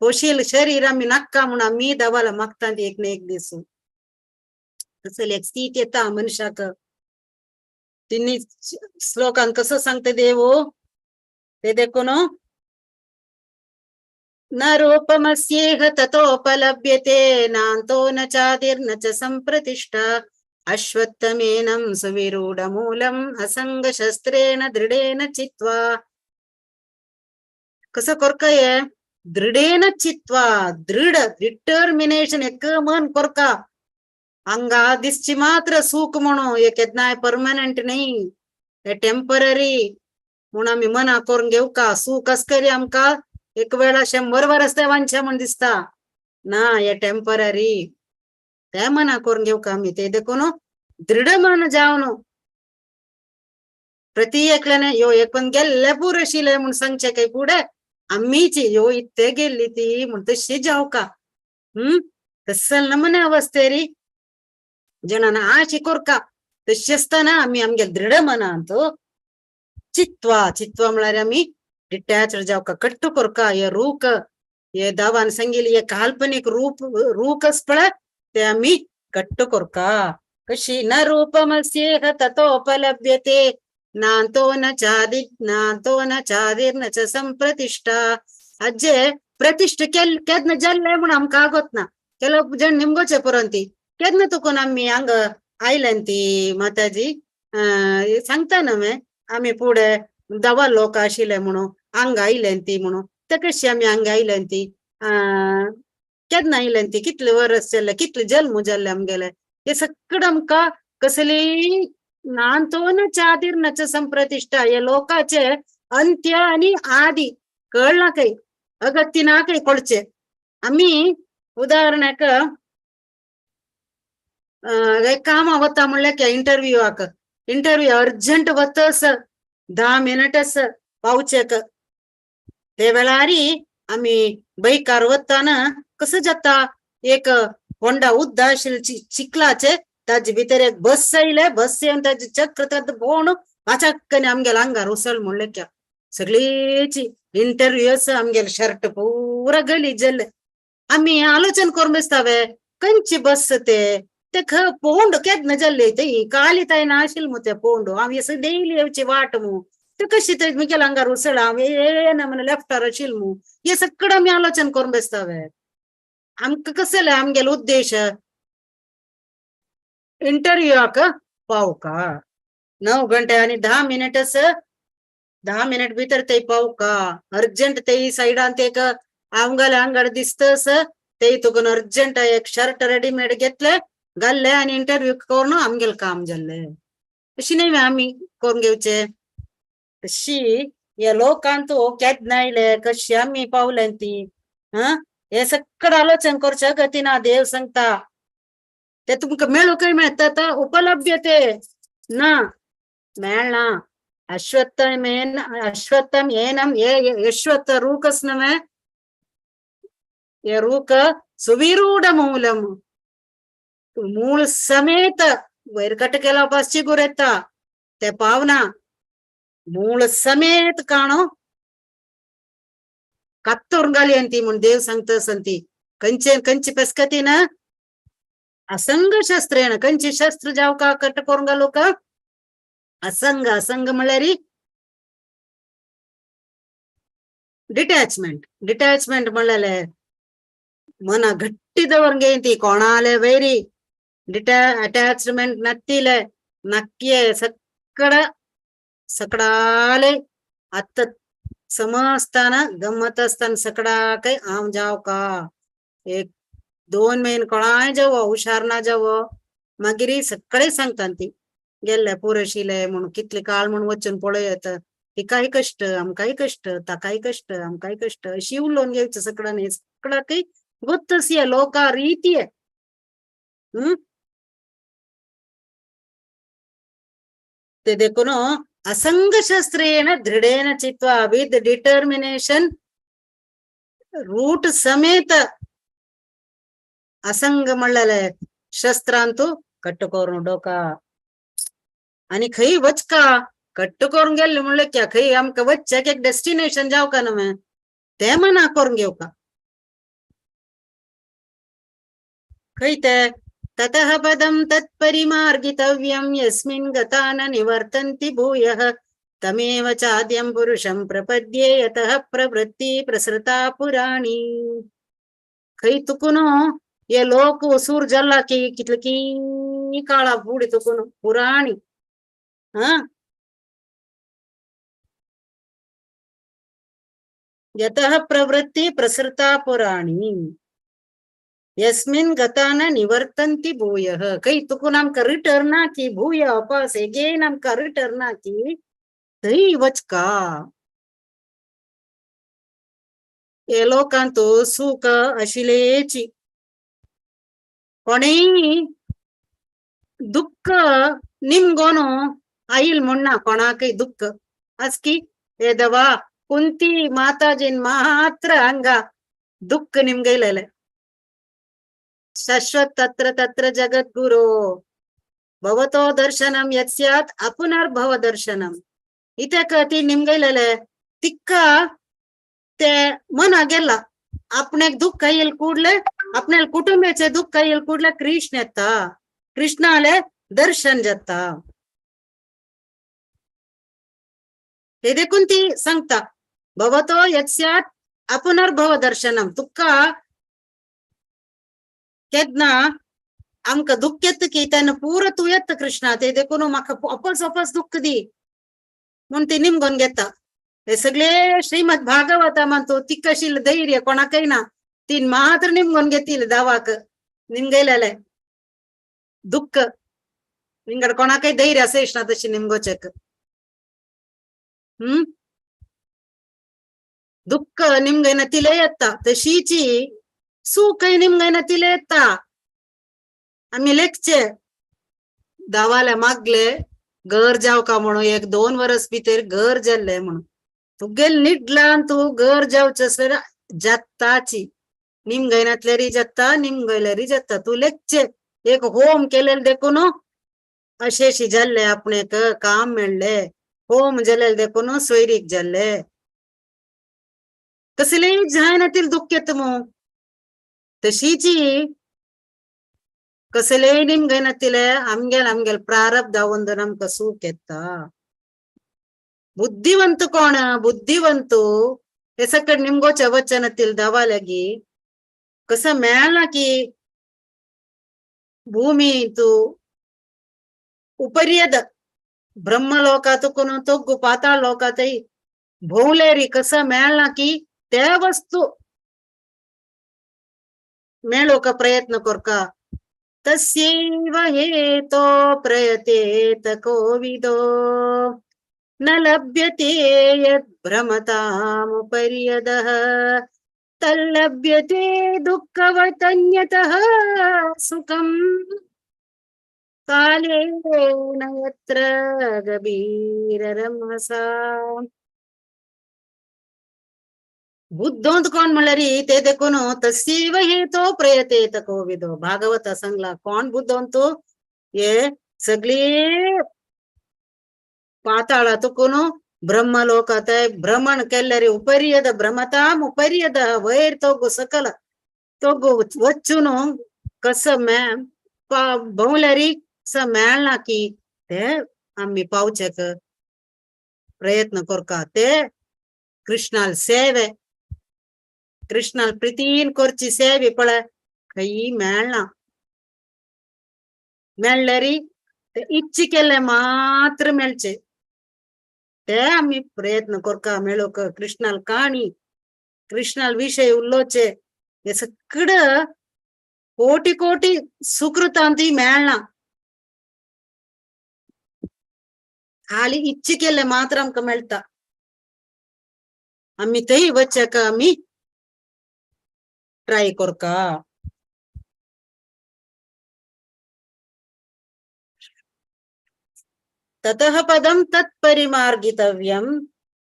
पोशील शरीर आमी नक्का म्हणून आमी दवाला मागता ती एक ना एक दीस. तसली एक स्थिती येता मनशाक. तिन्ही श्लोकान कसं सांगता देव ते देखून न रूपमस्येह ततोपलभ्यते नान्तो न चादिर्न च संप्रतिष्ठा अश्वत्थमेनं सुविरूढमूलम् असंगशस्त्रेण दृढेन चित्वा. कसं कोरका हे दृढेन चित्वा दृढ डिटर्मिनेशन एक मन कोरका. हांगा दिसची मात्र सुख म्हणून हे केन्नाय परमनंट न्ही, हे टेम्पररी म्हणून आमी मना करून घेवका. सुख करी आमकां एक वेळा 100 वर्स ते वांछा म्हण दिसता ना, हे टेम्पररी ते मना करून घेवका आमी. ते देखून दृढ मन जावन प्रति एकल्याने ह्यो एक पण गेल्ले पूर आशिल्ले म्हूण सांगचें काय फुडें आमीच ह्यो इत्ते गेल्ली ती म्हूण तशी जावका. तसल नमने अवस्थेरी जणांना आशी कोरका. तशी आसतना आमी आमगे दृढ मनांत चित्वा चित्वा म्हळ्यार आमी डिटॅच जावका कट्टू कोरका. हे रूख हे दावान सांगिल्ली हे काल्पनीक रूप रूख पळय ते आमी कट्टू कोरका. कशी न रूपमस्येह ततोपलभ्यते नान्तो न चादि नान्तो न चादिर्न च संप्रतिष्ठा. आजे प्रतिष्ठा केन्ना जाल्ले म्हूण आमकां आगोत ना. ಕೆಲವು जण निमगोचे पुरंती केन्ना तुकून आमी हांगा आयल्यान ती माताजी सांगता न्हय आमी फुडें दवा लोक आशिल्ले म्हणून हांगा आयल्यान ती म्हणून ते कशी आमी हांगा आयल्यान ती केन्ना आयल्यान ती कितले वर्स जाल्ले कितले जल्म जाल्ले आमगेले हे सगळं आमकां कसली नांतो न चादीर न च संप्रतिष्ठा. हे लोकाचे अंत्य आणि आदी कळना काही अगत्य ना काही कळचे. आमी उदाहरणाक एक काम वता म्हणल्यार की इंटरव्यूआक, इंटरव्यू अर्जंट वतस 10 मिनटस पावचेक, ते वेळारी आमी बैकार वताना कसं जाता, एक होंडा उद्दा आशिल्ले चिखलाचे, ताजे भितर एक बस आयले, बस येवन ताजे चक्र ताजे भोंवन वाचक्कने आमगेले आंगार उसळ म्हणले क्या सगळीची इंटरव्यू आमगेले शर्ट पुरा गलीज जाल्ले. आमी आलोचन करून बसतावे खंयची बस ते, ते पोंड केन्ना जाल्ले ते काली ताय नाशिल्ले मु ते पोंड, हांव असं डेली येवची वाट मु, ते कशी ते म्हगेल्या आंगार उसळ, हांव येना म्हण लेफ्टार आशिल्ले मु, हे सगळं आमी आलोचन करून बसतावे. आमकां कसले आमगेलो उद्देश इंटरव्यूआक पावका 9 घंटे आनी 10 मिनटस, 10 मिनट भितर ते पावका अर्जंट, ते सायडान ते एक आमगेल्या आंगार दिसतस ते तुका अर्जंट एक शर्ट रेडीमेड घेतले घाल्ले आनी इंटरव्यू करून आमगेलें काम जाल्ले. अशी न्हय आमी करून घेवचे. अशी ह्या लोकांत केन्ना आयले कशी आमी पावले ती, हा हे सगळं आलोचन करचे गतीना देव सांगता ते तुमकां मेळूंकय मेळटा आतां उपलब्धते ना मेळना. अश्वत्थमेन अश्वत्थम येनम ये अश्वत्थ रूकस नव्हे, हे रूक सुविरूढ मूलम मूळ समेत वयर कट केला पास चिगूर येता ते पावना, मूळ समेत काणो कत्तून घाली ती म्हूण देव सांगता संती. खंयचे खंयची पेस्कती ना असंग शस्त्रेण, खंयची शस्त्र जावका कट करून घालू का असंग, असंग म्हळ्यार डिटॅचमेंट, डिटॅचमेंट म्हणलेले मना घट्टी दवरून घेयन ती कोणाले वैरी अटॅचमेंट नत्तिले नक्की सगळं सकडाले आत्ता समजताना गमत असताना सकडा काही हांव जाव का एक 2 म्हयने कोणाय जावो हुशार ना जावो, मागीर सगळे सांगता ती गेल्ले पुरशिले म्हणून कितले काळ म्हूण वचून पळयत, तिकाय कश्ट आमकांय कश्ट ताकाय कश्ट आमकांय कश्ट, अशी उलोवन घेवचें सगळ्यांनी न्ही सगळ्याकय गोत्तसी लोका रीती. ते देखून असंग शस्त्रेण दृढेन चित्वा विथ डिटर्मिनेशन रूट समेत असंग म्हणलेले शस्त्रांतू कट्ट करून डोका आनी खंय वचका कट्ट करून गेल्ले म्हणले क्या खंय आमकां वचच्याक एक डेस्टिनेशन जावका न्हय तें मना करून घेवका. खंय ते ततः पदं तत्परिमार्गितव्यं यस्मिन् गता न निवर्तन्ति भूयः तमेव चाद्यं पुरुषं प्रपद्ये यतः प्रवृत्ति प्रसृता पुराणी. खंय तुकून हे लोक सूर जाल्ला की कितले की काळा फुडें तुकून पुराणी हा यतः प्रवृत्ति प्रसृता पुराणी यस्मिन् गता न निवर्तन्ति भूयः. खंय तुकून आमकां रिटर्न ना की भूय अपास एगेन आमकां रिटर्न ना की थंय वचका. हे लोकांत सुख आशिल्लेची कोणेय दुःख निमगोन आईल म्हण ना कोणाकय दुःख आसकी हे देवा कुंती माताजीन मात्र हांगा दुःख निमगयलेलें. शाश्वत तत्र तत्र जगद्गुरो भवतो दर्शनम यत् स्यात् अपुनर्भव दर्शनम. इत्याक ती निमगयलेले तिका ते मना गेला आपण्याक दुःख येईल ಕೂಡ್ಲೆ आपण्याला कुटुंबाचे दुःख येईल ಕೂಡ್ಲೆ कृष्ण येता, कृष्णाले दर्शन जाता. हे देखून ती सांगता भवतो यत् स्यात् अपुनर्भव दर्शनम. तुका केन्ना आमकां दुःख येता की तेन्ना पुरो तूं येता कृष्णा, ते देखून म्हाका अपस अपस दुःख दी म्हूण ती निमगोन घेता. हे सगळे श्रीमद भागवता म्हणतो तिका आशिल्लें धैर्य कोणाकय ना, ती मात्र निमगोन घेतिल्लें दावाक निमगयलेलें दुःख विंगड कोणाकय धैर्य आसना तशें निमगोचेक. दुःख निमगयना तिले येता, तशीची सुखय निमगयना तिले येता. आमी लेखचे दावाले मागले घर जावका म्हणून, एक 2 वर्स भितर घर जाल्ले म्हणून. तुगेल निडलान तूं घर जावचें आसल्यार जाताची, निमगयनातल्यारी जाता, निमगयल्यारी जाता. तूं लेखचे एक होम केलेले देखून अशें जाल्ले, आपणेक काम मेळ्ळे, होम जाल्ले देखून सोयरीक जाल्ले. कसलेय जायना तील दुःख येता मू. तशीची कसलेय निमगयनातिले आमगेल आमगेल प्रारब्ध ಒಂದು ನಮ್ಕ ಸುಖ ಎತ್ತ. ಬುದ್ಧಿವಂತ ಕೋಣ ಬುದ್ಧಿವಂತು ಎಸಕಡ್ ನಿಮ್ಗೋ ಚವಚನ ತಿಲ್ ದವಾಲಗಿ ಕಸ ಮೇಳಕಿ ಭೂಮಿ ತು ಉಪರ್ಯದ ಬ್ರಹ್ಮಲೋಕ ತುಕುನು ತೊಗ್ಗು ಪಾತಾಳ ಲೋಕ ತೈ ಭೋಲೇರಿ ಕಸ ಮೇಳಕಿ ते वस्तू मेळोवका प्रयत्न करका. तस्यैव हेतो प्रयतेत कोविदो न लभ्यते यद् भ्रमतामुपर्यदः तल्लभ्यते दुःखवतन्यतः सुखं कालेन यत्र गभीररंहसा. बुद्धवंत कोण म्हणल्यार ते देखून तस्यैव हेतो प्रयतेत कोविदो. भागवत सांगला कोण बुद्धवंत हे सगळी पाताळा तुकून ब्रह्मलोकात भ्रमण केल्ल्यारी उपर्यद भ्रमताम उपर्यद वयर तोगु सकल तोगु वच्चून कस भोंवल्यारी स मेळना की ते आमी पावचेक प्रयत्न करका. ते कृष्णाल सेवे, कृष्णाल प्रीतीन करची सेवे पळय खंय मेळना. मेळ्ळ्यारी ते इच्छा केल्ले मात्र मेळचे. ते आमी प्रयत्न करका मेळोवक. कृष्णाल काणी, कृष्णाल विशय उलोवचे हे सगळं कोटी कोटी सुकृतांती मेळना. खाली इच्छा केल्ले मात्र आमकां मेळटा. आमी थंय वचक आमी ट्राय करका. ततः पदं तत्परिमार्गितव्यं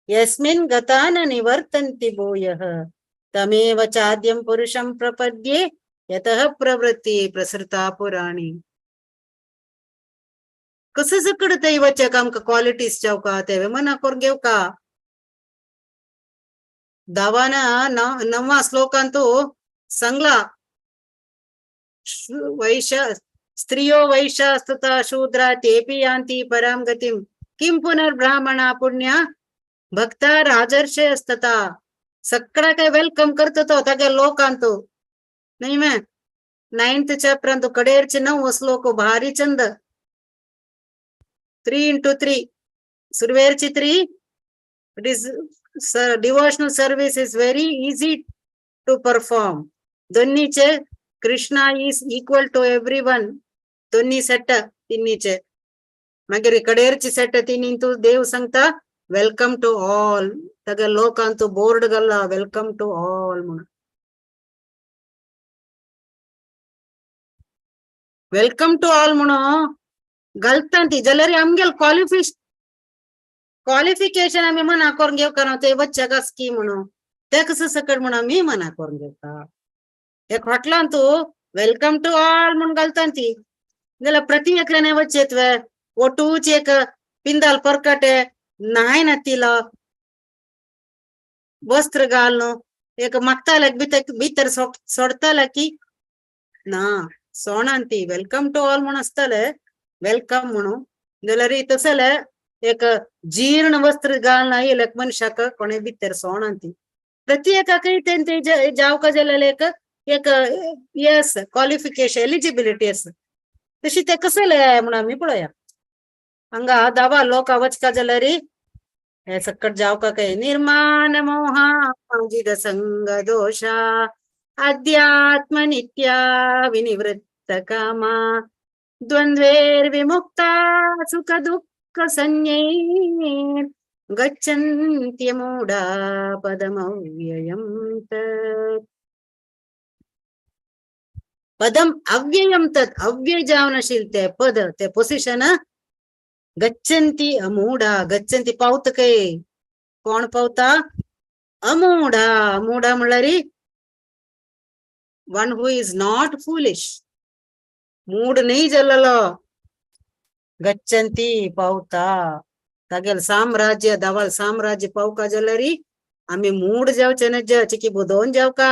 यस्मिन् गता न निवर्तन्ति भूयः तमेव चाद्यं पुरुषं प्रपद्ये यतः प्रवृत्ति प्रसृता पुराणी. कसं सकड थंय वचक आमकां क्वॉलिटीज जावका तेवे मना करून घेवका. दावान नववा श्लोकांतू सांगला वैश्य स्त्रियो वैश्यास्तथा शूद्रा तेपि यान्ति परां गतिं किं पुनर्ब्राह्मणा पुण्या भक्ता राजर्षयस्तथा. सगळा काय welcome करतो तो तागे लोकांतू नाही मैं. 9th चॅप्टरांतू कडेरचे 9 श्लोक भारी Chand. 3 into 3 सुरवेरची 3. It is devotional service is very easy to perform. दोन्हीचे Krishna is equal to every one. दोन्ही सेट तिन्हीचे. मागीर कडेरची सेट तिन्ही तू देव सांगता welcome to all. तागे लोकांतू बोर्ड गल्ला welcome to all म्हणून. Welcome to all म्हणून घालता ती जाल्यार आमगेल क्वालिफिकेशन आमी मना करून घेवका न्हू ते बच्चाक आसकी म्हणून ते कसं सकट म्हणून आमी मना करून घेवका. एक हॉटलान तूं welcome to all म्हणून घालता ती जाल्यार प्रति एकल्याने वचेत वे ओटूच एक पिंदाल परकटे न्हाय ना तिला वस्त्र घाल न्हू एक मागताले भितर भितर सोडताले की ना सोणान ती welcome to all म्हणून आसताले welcome म्हणून जाल्यार तसले एक जीर्ण वस्त्र घालना येयले मनशाक कोणे भितर सोणान ती प्रत्येकाकय तेंचे जावका जाल्यार एक एक हे आसा क्वॉलिफिकेशन एलिजिबिलिटी आसा. तशी ते कसले म्हणून आमी पळोवया. हांगा दावा लोक वचका जाल्यार हे सकट जावका काय निर्माण मोहाजित संग दोषा अध्यात्म नित्या विनिवृत्त कामा द्वंद्वैर्विमुक्ता सुख दुःख संज्ञैर् गच्छन्त्यमूढा पदमव्ययं तत्. पदम अव्ययं तत्, अव्यय जावन आशिल्लें तें पद, तें पोजिशन. गच्छन्ति अमूढा, गच्छन्ति पावता खंय, कोण पावता? अमूढा. अमूढा म्हणल्यार one who is not foolish, mood न्हय जाल्लो. गच्छन्ति पावता, तागेल साम्राज्य, धवल साम्राज्य पावका जाल्यार आमी मूड जावचे नज, चिकी बुदोवन जावका,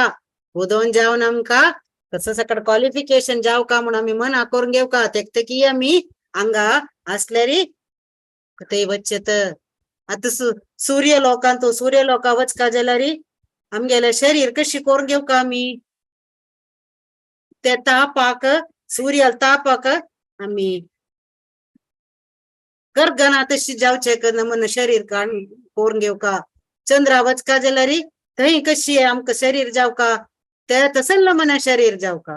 बुदोवन जावन आमकां कसो सकट क्वॉलिफिकेशन जावका म्हूण आमी मना करून घेवका. तेकतकी आमी हांगा आसल्यार थंय वचचें. आतां सूर्य लोकांत, सूर्य लोका वचका जाल्यार आमगेलें शरीर कशी करून घेवका आमी, ते तापाक, सूर्याल तापाक आमी करगना तशी जावचें म्हूण शरीर करून घेवका. चंद्रा वचका जाल्यार थंय कशी आमकां शरीर जावका, ते तसल्ल म्हण शरीर जावका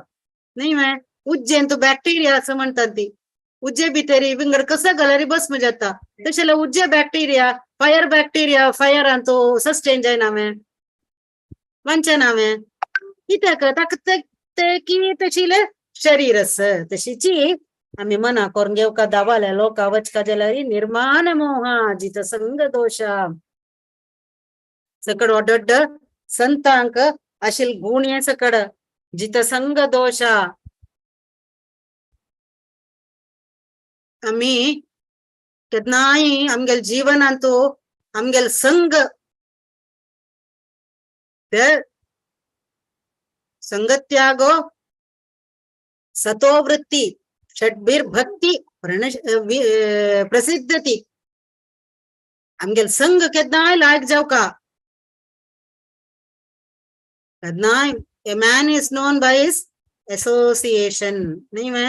न्ही. वे उज्जैन तूं बॅक्टेरिया असं म्हणतात ती, उज्जे भितर विंगड कसं घाल्यार भस्म जाता, तशें उज्जे बॅक्टेरिया, फायर बॅक्टेरिया, फायरान तो सस्टेन जायना वे, वांचना वे, कित्याक ताका ते की तशिले शरीर आसा. तशीची आमी मना करून घेवका. दावाल्या लोका वचका जाल्यार निर्माण मोहा जित संग दोशा, सकड वड्ड संतांक आशिल गुण हे सकड जित संग दोशा. आमी केन्नाय आमगेले जीवनांतु आमगेले संग, ते संगत्यागो सतोवृत्ती षड्भिर्भक्ती प्रसिद्धती. आमगेले संग केन्नाय लायक जावका. केन्नाय a man is known by his association न्ही वे,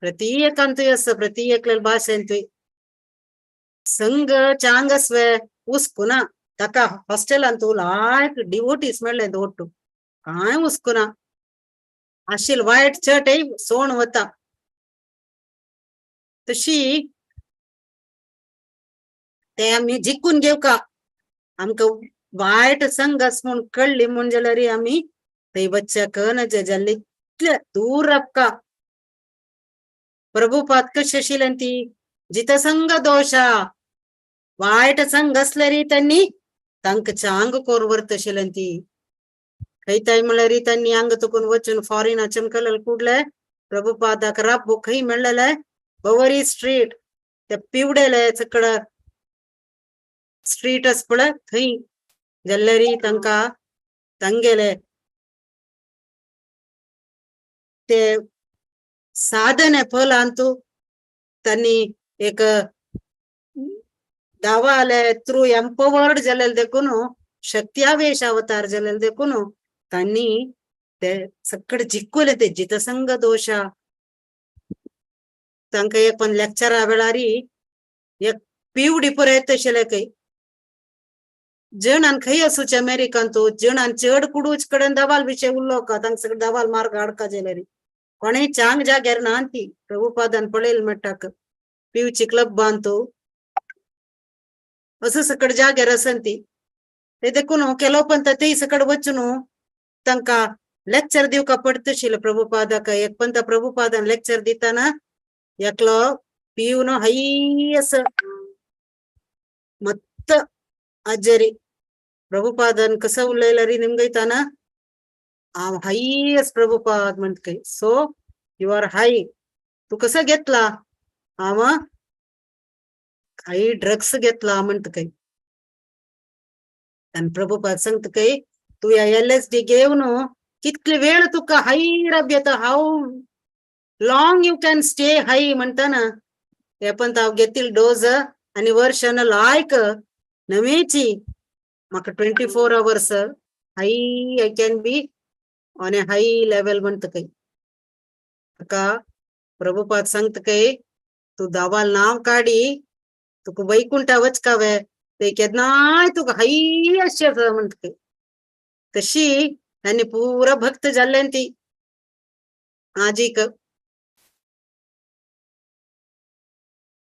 प्रत्येकांतूय आसा, प्रत्येकल्या भाशेंतूय संग चांग आसवे उस्कुना. ताका हॉस्टेलांत लायक डिवोटीस मेळ्ळे दोट्टू, कांय उस्कुना आशिल वायट चटय सोण वता. तशी ते आमी जिखून घेवका. आमकां वायट संग आसा म्हूण कळ्ळी म्हूण जाल्यार आमी थंय वचक नज जाल्ले इतले दूर रावका. प्रभुपाद कशी आशिल्ली ती जित संग दोशा, वायट संग आसल्यार त्यांनी तांकां चांग कोर व्हरता आशिल्ली ती. खंयताय म्हणल्यार त्यांनी हांगा तुकून वचून फॉरेन चमकलेले कुडले प्रभुपादाक राब्बो खंय मेळ्ळेले, बवरी स्ट्रीट, ते पिवडेले सकड स्ट्रीट आसा पळय थंय जाल्यार तांकां तांगेले ते साधने फलांतु त्यांनी एक दावाले थ्रू एम्पवर्ड जालेले देखून, शक्त्यावेश अवतार जालेले देखून त्यांनी ते सकड जिखले ते जितसंग दोशा. तांकां एक पण लेक्चरा वेळार एक पिवडी पुरयत आशिल्ले खंय जणान खंय आसूचे अमेरिकांतू, जणान चड कुडूच कडेन दवाल विशय उल्लो का, तांकां सगळे दवाल मार्ग हाडका जाल्यार कोणेय चांग जाग्यार ना ती. प्रभुपादान पळयल मेळटाक पिवची क्लबांतू असं सकड जाग्यार आसन ती. ते देखून केलो पण तेय सकड वचून तांकां लेक्चर दिवका पडटा आशिल्लें प्रभुपादाक. एक पण प्रभुपादान लेक्चर दिताना एकलो पिवन हय असं मत्त आज्जरी. प्रभुपादान कसं उलयला री निमगयताना हांव हायस्ट प्रभुपाद म्हणटा खंय, सो you are हाय, तूं कसो घेतला? हांव हाय ड्रग्स घेतला म्हणटा खंय. आनी प्रभुपाद सांगता खंय, तूं ह्या LSD घेवन कितले वेळ तुका हाय राब येता, how long you can stay high म्हणटाना. हे पण हांव घेतील डोज आनी वर्षान लायक नवेची म्हाका 24 hours high, I can be on a high level म्हणटा खंय. ताका प्रभुपाद सांगता खंय, तूं दावाल नांव काडी, तुका वैकुंठा वचकावे, ते केन्नाय तुका हाय अशें आसा म्हणटा खंय. तशी तांणी पुरा भक्त जाल्ले ती आजीक.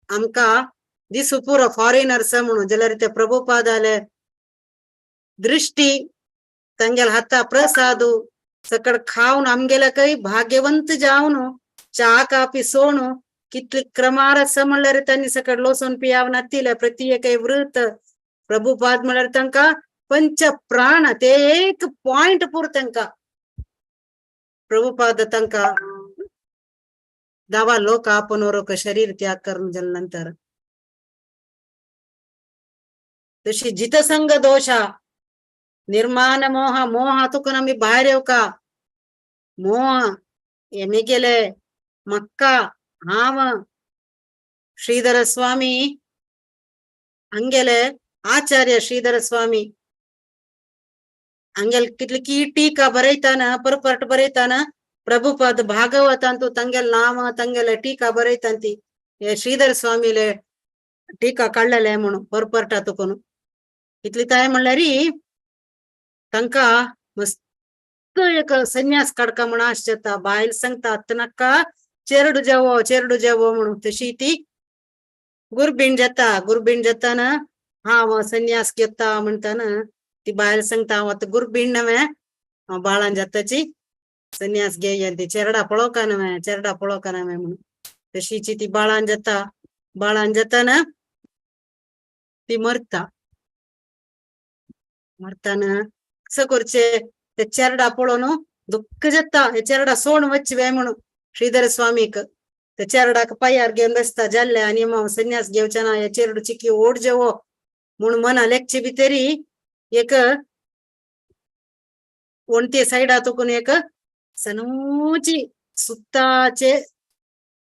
आमकां दिसू पुरो फॉरेनर्स म्हणून जाल्यार ते प्रभुपादाले दृष्टी तांगेल हाता प्रसादू सकड खावन आमगेल्या काही भाग्यवंत जावन च्या कापी सोणू कितली क्रमार आसा म्हणल्यार तांणी सकड लोसून पियावन आतिले प्रति एक वृत प्रभुपाद म्हणल्यार तांकां पंच प्राण ते एक पॉइंट पुर तांकां प्रभुपाद तांकां दावा लोक आपण शरीर त्याग करून जाल्या नंतर तशी जितसंग दोषा निर्माण मोह मोह तुका आमी भायर येवका मोह हेमी गेले मक्का हांव श्रीधर स्वामी हंगेले आचार्य श्रीधर स्वामी हंगेल कितली टीका बरयताना परपट बरयताना प्रभुपाद भागवतांतु ತಂಗೆಲ್ ನಾಮ ತಂಗೆಲ ಟೀಕಾ ಬರೈತಂತಿ ಶ್ರೀಧರ ಸ್ವಾಮಿಲೆ ಟೀಕಾ काडलेले म्हणून परಪरटा तुकून इतली ताय म्हणल्यार तांकां मस्त एक संन्यास काडका म्हणून आश जाता. बायल सांगता नाका चेरडू जेवो चेरडू जेवो म्हणून तशी ती गुरबीण जाता. गुरबीण जाताना हांव संन्यास घेता म्हणटाना ती बायल सांगता हांव आतां गुरबीण नव्हे हांव बाळान जाताची संन्यास घेय ती चेरडा पळोवका नव्हे चेरडा पळोवका नव्हे म्हणून तशीची ती बाळान जाता. बाळान जाताना ती मरता. मरताना कसं करचे ते चेरडा पळोवन दुःख जाता. हे चेरडा सोड वचवे म्हणून श्रीधर स्वामीक ते चेरडाक पायार घेवन बसता जाल्ले आनी हांव संन्यास घेवचे ना हे चेरडू चिकी ओड जेवो म्हूण मना लेखचे भितरी एक वणते सायडा तुकून एक सनूची सुताचे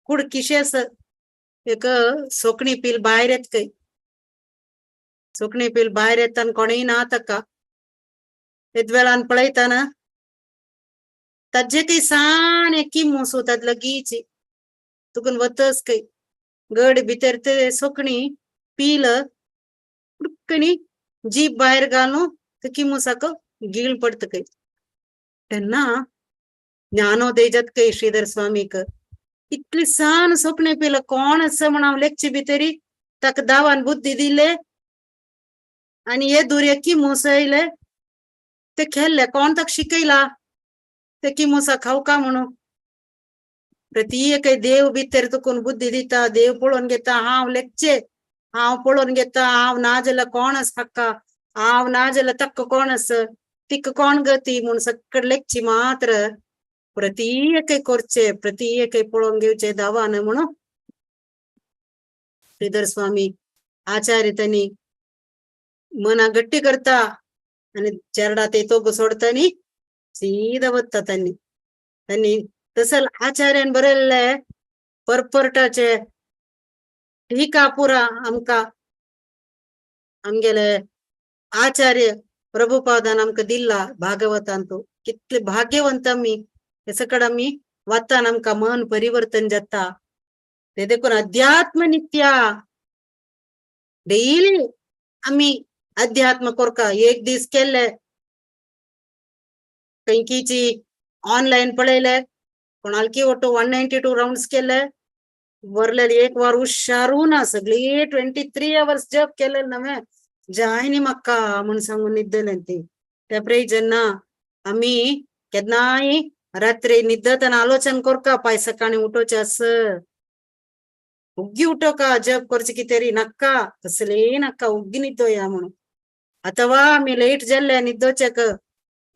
कुडकिशेस एक सोकणी पील भायर येत खंय. सोकणी पील भायर येताना कोणूय ना ताका येत वेळान पळयताना ताजे काही सान एक किमूस तातलो लगीची तुकून वतच खंय गड भितर ते सोकणी पील कुडकणी जीप भायर घालून ते किमूसाक गीळ पडटा खंय. तेन्ना ज्ञानोदय जाता खंय श्रीधर स्वामीक. इतली सान सोकणी पील कोण आसा म्हण हांव लेखचे भितरी ताका दावान बुद्धी दिले आनी हे दुर्य किमूस येयले ते खेळ्ळे कोण ताका शिकयला ते किमोसा खावका म्हणून. प्रत्येक देव भितर तुकून बुद्धी दिता. देव पळोवन घेता हांव लेखचे हांव पळोवन घेता हांव ना जाल्यार कोण आसा हाका हांव ना जाल्यार ताका कोण आसा तिका कोण गती म्हूण सकड लेखची मात्र प्रत्येक करचे प्रत्येक पळोवन घेवचे दावान म्हणून श्रीधर स्वामी आचार्य त्यांनी मना गट्टी करता आनी चेरडा ते तोग सोडता न्ही सीधा वता त्यांनी त्यांनी तसल आचार्यान बरयल्ले परपरटाचे टीका पुरा आमकां आमगेले आचार्य प्रभुपादान आमकां दिल्ला भागवतांतु. कितले भाग्यवंत आमी हे सकड आमी वाचतान आमकां मन परिवर्तन जाता. ते देखून अध्यात्म नित्या डेली आमी अध्यात्म करका. एक दीस केल्ले कंकीची ऑनलायन पळयले कोणालकी ಒಟ್ಟು 192 राउंड्स केले वरलेले एक वार हुशारू ना सगळी 23 आवर्स जप केले नव्हे जायनी म्हाका म्हूण सांगून न्हिदले ती. त्या प्रयोजन आमी केन्नाय रात्री न्हिदतना आलोचन करका पाय सकाळी उठोवचें आस उग्गी उठोका जप करचे कितें नाका कसलेय नाका उग्गी न्हिदोया म्हणून. अथवा आमी लेट जाल्ले न्हिदोवचेक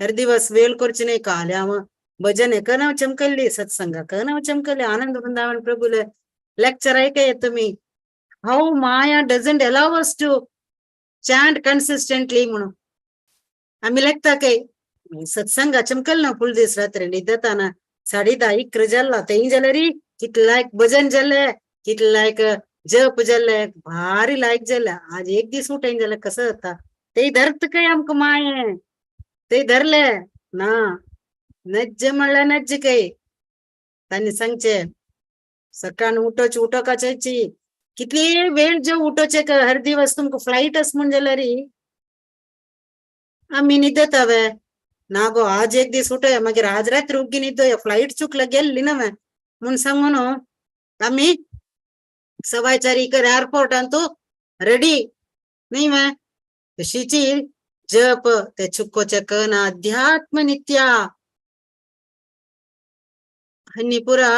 हर दिवस वेळ करचे न्ही. काल हांव भजन हेका नांव चमकल्ली सत्संगाक नांव चमकल्ली आनंद वृंदावन प्रभुले लेक्चर ऐकय तुमी. How maya doesn't allow us to chant consistently म्हणून आमी लेखता काय सत्संगा चमकल ना फुल दीस रात्री न्हिदताना 10:30 11 जाल्ला तेय जाल्यार कितले लायक भजन जाले कितले लायक जप जाले भारी लायक जाले. आज एक दीस उठयन जाल्यार कसो जाता तेय धरत काय आमकां माये ते धरले ना नज्ज म्हणल्यार नज्ज काय. तांणी सांगचे सकाळ उठोवचे उठोवपाची कितली वेळ जे उठोवचे हर दिवस तुमकां फ्लायट आसा म्हूण जाल्यार आमी न्हिदतावे ना गो आज एक दीस उठोया मागीर आज रात्री उग्गी न्हिदोया फ्लायट चुकला गेल्ली नव्हे म्हूण सांगून आमी सवाय 4 इकर एअरपोर्टान तूं रेडी न्ही वे. तशीची जप ते चुकोचे कना अध्यात्म नित्या हन्नी पुरा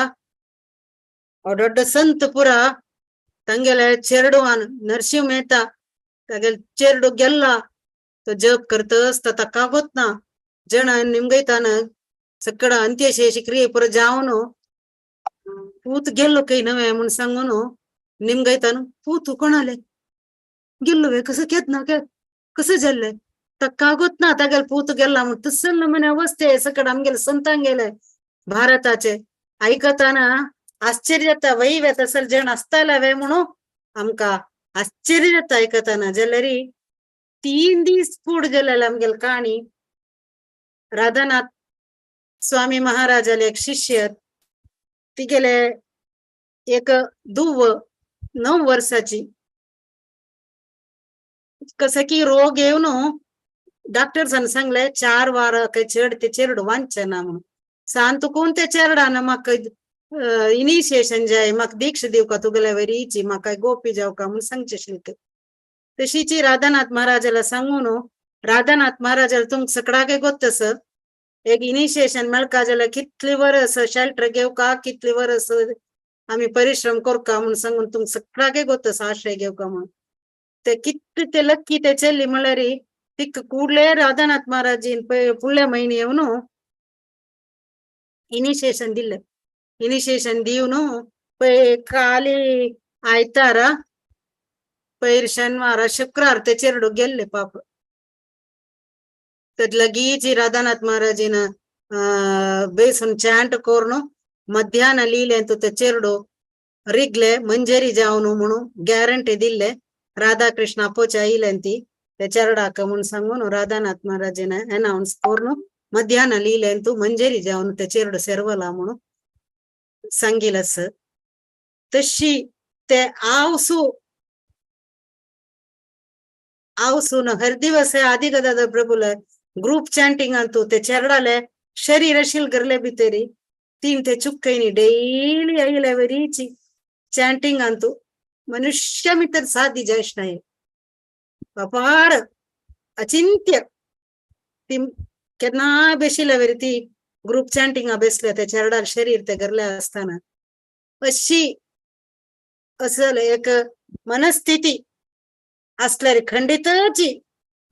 दोड्ड संत पुरा तांगेले चेरडुवान नरसिंह मेहता तागेले चेरडू गेल्ला तो जप करत आसता ताका ना जण निमगयतान सकड अंत्यशेष क्रिये पुरा जावन पूत गेल्लो काही नव्हे म्हूण सांगून निमगयतान पूत कोणाले गेल्लो वे कसं घेत ना कसं जाल्ले ताका ना तागेले पूत गेल्ला म्हूण तसल नमने अवस्थे सकड आमगेले संतांगेले भारताचे आयकताना आश्चर्य जाता वय वे तसल जण आसताले वे म्हणून आमकां आश्चर्य जाता आयकताना. जाल्यार 3 दीस फूड गेलेले आमगेले काणी राधानाथ स्वामी महाराजाले एक शिष्य तिगेले एक दुव 9 वर्साची कसं की रोग येवन डॉक्टर्सान सांगले 4 वार काय चेड ते चेरडू वांचना ना म्हणून. सांत कोण ते चेरडान म्हाका इनिशिएशन जाय म्हाका दीक्षा दिवका तुगेल्या वरीची म्हाका गोपी जावका म्हणून सांगचे आशिल्ले. तशीची राधानाथ महाराजाला सांगून राधानाथ महाराजाला तुमकां सगळ्याक गोत्त एक इनिशिएशन मेळका जाल्यार कितली वरस शेल्टर घेवका कितली वरस आमी परिश्रम करका म्हणून सांगून तुमकां सगळ्याक गोत्त आश्रय घेवका म्हणून. ते कितले ते लक्की ते चेल्ली म्हळ्यार तिका ಕೂಡ್ಲೇ राधानाथ महाराजीन फुडल्या म्हयने येवन इनिशिएशन दिले. इनिशिएशन दिवन पय काली आयतार पयर शनिवार शुक्रार ते चेरडू गेल्ले पाप. तर लगीच राधानाथ महाराजीन बेसून चांट करून मध्यान लिहिले ते चेरडू रिगले मंजेरी जावन म्हणून गॅरंटी दिले. राधाकृष्ण आपोच्या आयले ती ते चेरडाक म्हणून सांगून राधानाथ महाराजीन अनाउन्स करून मध्यान लिहिले तू मंजेरी जावन ते चेरडू सेरवला म्हणून सांगिलस. तशी ते आवसू आवसून हर दिवस आदि गदाधर प्रभुले ग्रुप चांटिंग अंतू ते चेरडाले शरीर अशील गरले भितरी तीन ते चुक्कैनी डेली आयले वरीची चांटिंग अंतू मनुष्य भितर साधी जायच नाही अपार अचिंत्य ती केन्ना बेशिल्ले वरी ती ग्रुप चांटिंग बेसले ते चेरडार शरीर ते गरले आसतना अशी असल एक मनस्थिती असल्यार खंडितची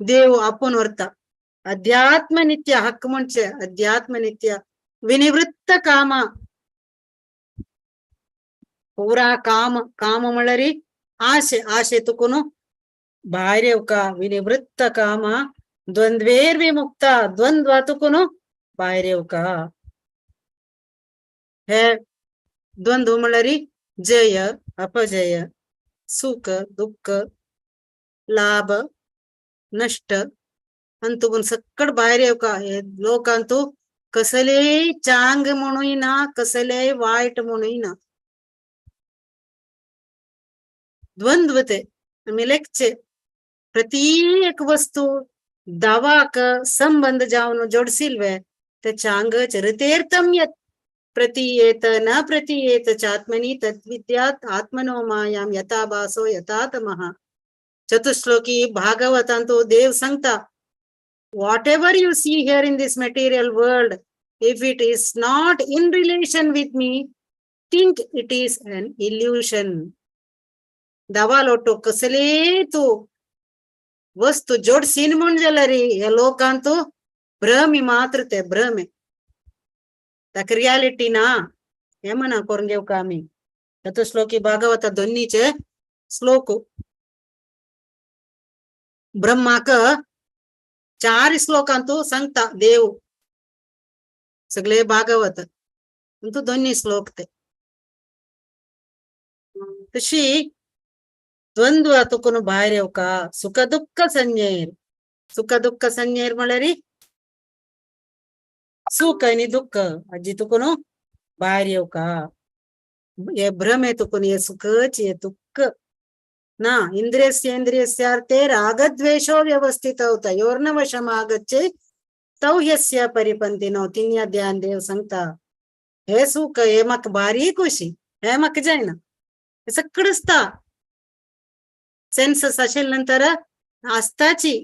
देव आपून व्हरता. अध्यात्म नित्य हक्क म्हणजे अध्यात्म नित्य विनिवृत्त काम पुरा काम काम म्हळ्यार आशे आशे तुकून भायर येवका विनिवृत्त काम द्वंद्वेर विमुक्त द्वंद्वा तुकून भायर येवका. हे द्वंद्व म्हळ्यार जय अपजय सुख दुःख लाभ नष्ट अंतुकून सकट भायर येवका. हे लोकांतू कसलेय चांग म्हणूय ना कसलेय वायट म्हणूय ना द्वंद्व ते आमी लेखचे प्रत्येक वस्तू दावाक संबंध जावन जोडसील वे ते चांग चरितेर्थम यत् प्रतीयेत न प्रतीयेत चात्मनि तद्विद्यात् आत्मनो मायां यथा भासो यथा तमः. चतुश्लोकी भागवतांतु देव सांगता whatever you see here in this material world, if it is not in relation with me, think it is an illusion. दवालोटो कसले तू वस्तू जोडसीन म्हूण जाल्यार ह्या लोकांतू भ्रमी मात्र ते भ्रमे ताका रियालिटी ना हे म्हणा करून घेवका आमी. चतुश्लोकी भागवत दोन्हीचे श्लोक ब्रह्माक 4 श्लोकांतू सांगता देव सगळे भागवत अंतू दोन्ही श्लोक ते. तशी द्वंद्व तुकून भायर येवका सुख दुःख संज्ञेर. सुख दुःख संज्ञेर म्हळ्यार सुख आनी दुःख आजी तुकून भायर येवका. हे भ्रमे तुकून हे सुखच हे दुःख ना. इंद्रियस्येंद्रियस्यार्थे रागद्वेषो व्यवस्थितौ तयोर्न वशम आगच्छे तौ ह्यस्य परिपंथिनौ. तिन्या ध्यान देव सांगता हे सुख हे म्हाका बारीक खुशी हे म्हाका जायना सगळं आसता. सेन्सस आशिल्ले नंतर आसताची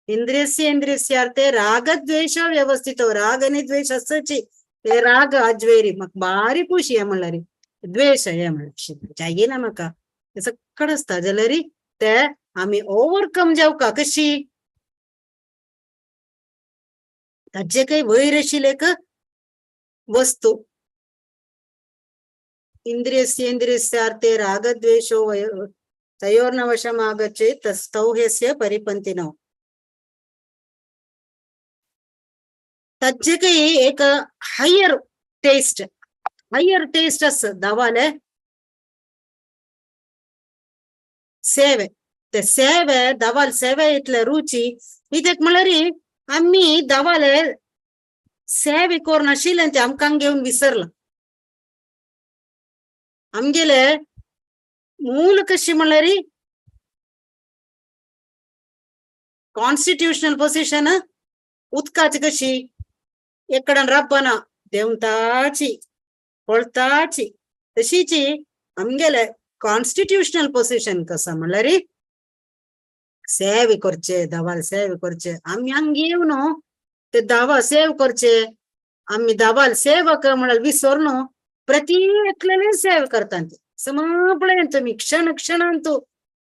इंद्रियस्य इंद्रियस्यार्थे रागद्वेष व्यवस्थित, राग आणि द्वेष आसची, ते राग अज्वेरी म्हाका बारी खुशी हे म्हणल्यार, द्वेष हे म्हणल्यार जायना म्हाका, हे सगळं आसता. जाल्यार ते आमी ओवरकम जावका कशी, ताजे काही वयर आशिल्ले एक वस्तू. इंद्रियस्य इंद्रियस्यार्थे रागद्वेषो तयोर्न वशम आगच्छेत् तस्थौ ह्यस्य परिपन्थिनौ. ताजे काही एक हायर टेस्ट, हायर टेस्ट आसा दावाले सेवे, ते सेवे दावाल सेवे इतले रुची कित्याक म्हणल्यार आमी दावाले सेवे करून आशिल्ले ते आमकां घेवन विसरला. आमगेले मूल कशी म्हणल्यार कॉन्स्टिट्युशनल पोजिशन उदकाची कशी एकडेन राबना देंवताची पळताची, तशीची आमगेले कॉन्स्टिट्युशनल पोजिशन कसा म्हणल्यार सेवे करचे, दावाल सेवे करचे. आमी हांग येवन ते दावा सेव करचे, आमी दावाल सेवक म्हणल्यार विसर न्हू, प्रति एकल्याने सेव करतात समा पळय तुमी क्षण क्षणांतू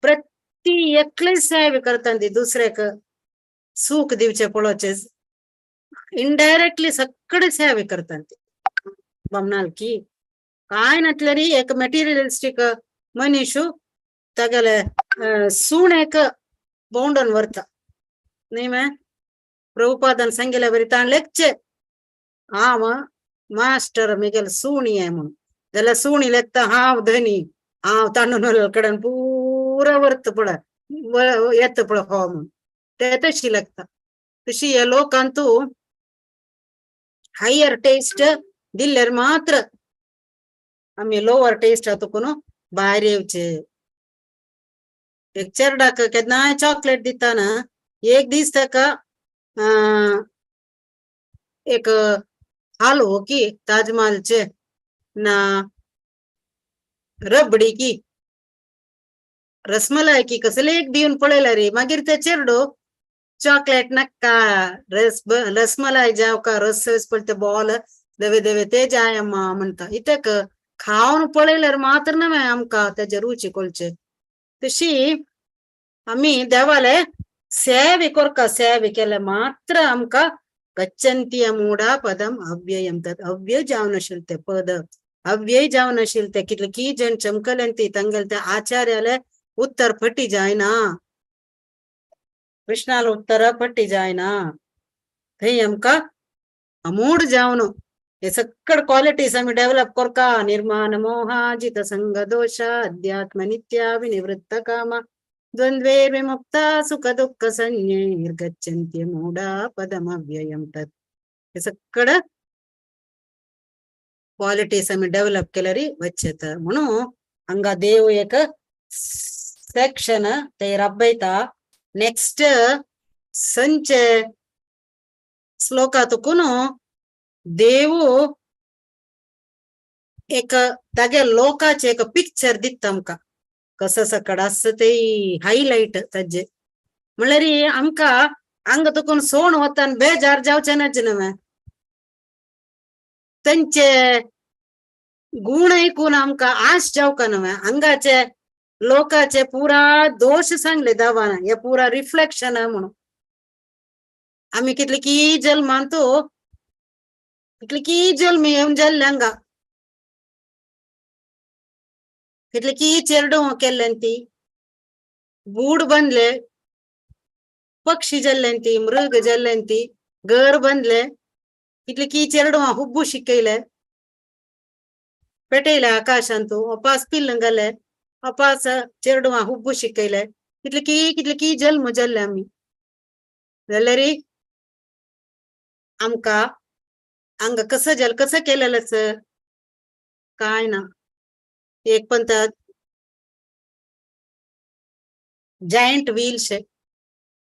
प्रति एकले सेवे करतात, दुसऱ्याक सुख दिवचे पळोवचे, इनडायरेक्टली सगळे सेवे करतात. बामणाल की काय नातल्यार एक मटेरियलिस्टीक मनीश तागेले सुणेक भोंवडोन व्हरता न्ही मे. प्रभुपादान सांगिल्ल्या बरी ताणें लेखचे हांव मास्टर मिगेल सुणी म्हणून, जाल्यार सुणी लेखता हांव धनी, हांव तांडून कडेन पुरा व्हरता पळय येता पळय हो म्हणून, ते तशी लागता. तशी ह्या लोकांतू हायर टेस्ट दिल्यार मात्र आमी लोवर टेस्ट तुकून भायर येवचे. एक चेरडाक केन्नाय चॉकलेट दिता ना, एक दीस ताका एक हालवो की ताजमहलचे ना रबडी की रसमलाई की कसले एक दिवन पळयला रे, मागीर ते चेरडो चॉकलेट नाका, रस रसमलाई जावका, रस पळय ते बॉल धवे धवे ते जाय अम्मा म्हणटा. इत्याक खावन पळयल्यार मात्र न्हय आमकां तेजे रुची कळचे. तशी आमी देवाले सेवे करका, सेवे केले मात्र आमकां गच्छन्ति अमूढा पदम अव्ययम तत्, अव्यय जावन आशिल्लें तें पद, अव्यय जावन आशिल्लें तें कितले की जण चमकले ती तांगेले त्या आचार्याले उत्तर फटी जायना, कृष्णाले उत्तर फटी जायना, थंय आमकां अमूढ जावन हे सगळे क्वालिटीज आमी डेव्हलप करका. निर्माण मोहाजित संग दोष अध्यात्म नित्या विनिवृत्त कामा द्वंद्वैर्विमुक्ता सुख दुःख संज्ञैर्गच्छन्ति मूढा पदमव्ययं तत्. हे सगळं क्वालिटीज आमी डेव्हलप केल्यार वचत. म्हणून हांगा देव एक सेक्शन ते राबयता. नेक्स्ट संचे श्लोका तुकून देव एक तागे लोकाचे एक पिक्चर दिता आमकां, कसं सकड आसता ते हायलायट ताजे. म्हणल्यार आमकां हांगा तुकून सोण वता आनी बेजार जावचें नाच न्हय, तांचे गुण ऐकून आमकां आश जावका न्हय. हांगाचे लोकाचे पुरा दोश सांगले देवान, हे पुरा रिफ्लेक्शन म्हणून. आमी कितले की जल्मांतू कितले की जल्म येवन जाल्ले हांगा, कितले की चेरडूं केल्ल्यान ती बूड बांदले, पक्षी जाल्ल्यान ती, मृग जाल्ल्यान ती, घर बांदले, कितले की चेरडूं हुब्बू शिकयले, पेटयले आकाशांतू, अपास पिल्ल घाले, अपास चेरडूं हुब्बू शिकयले, कितले की कितले की जल्म जाल्ले आमी. जाल्यार आमकां हांगा कसं जाल कसं केलेलंच काय ना. एक पण जायंट व्हील शे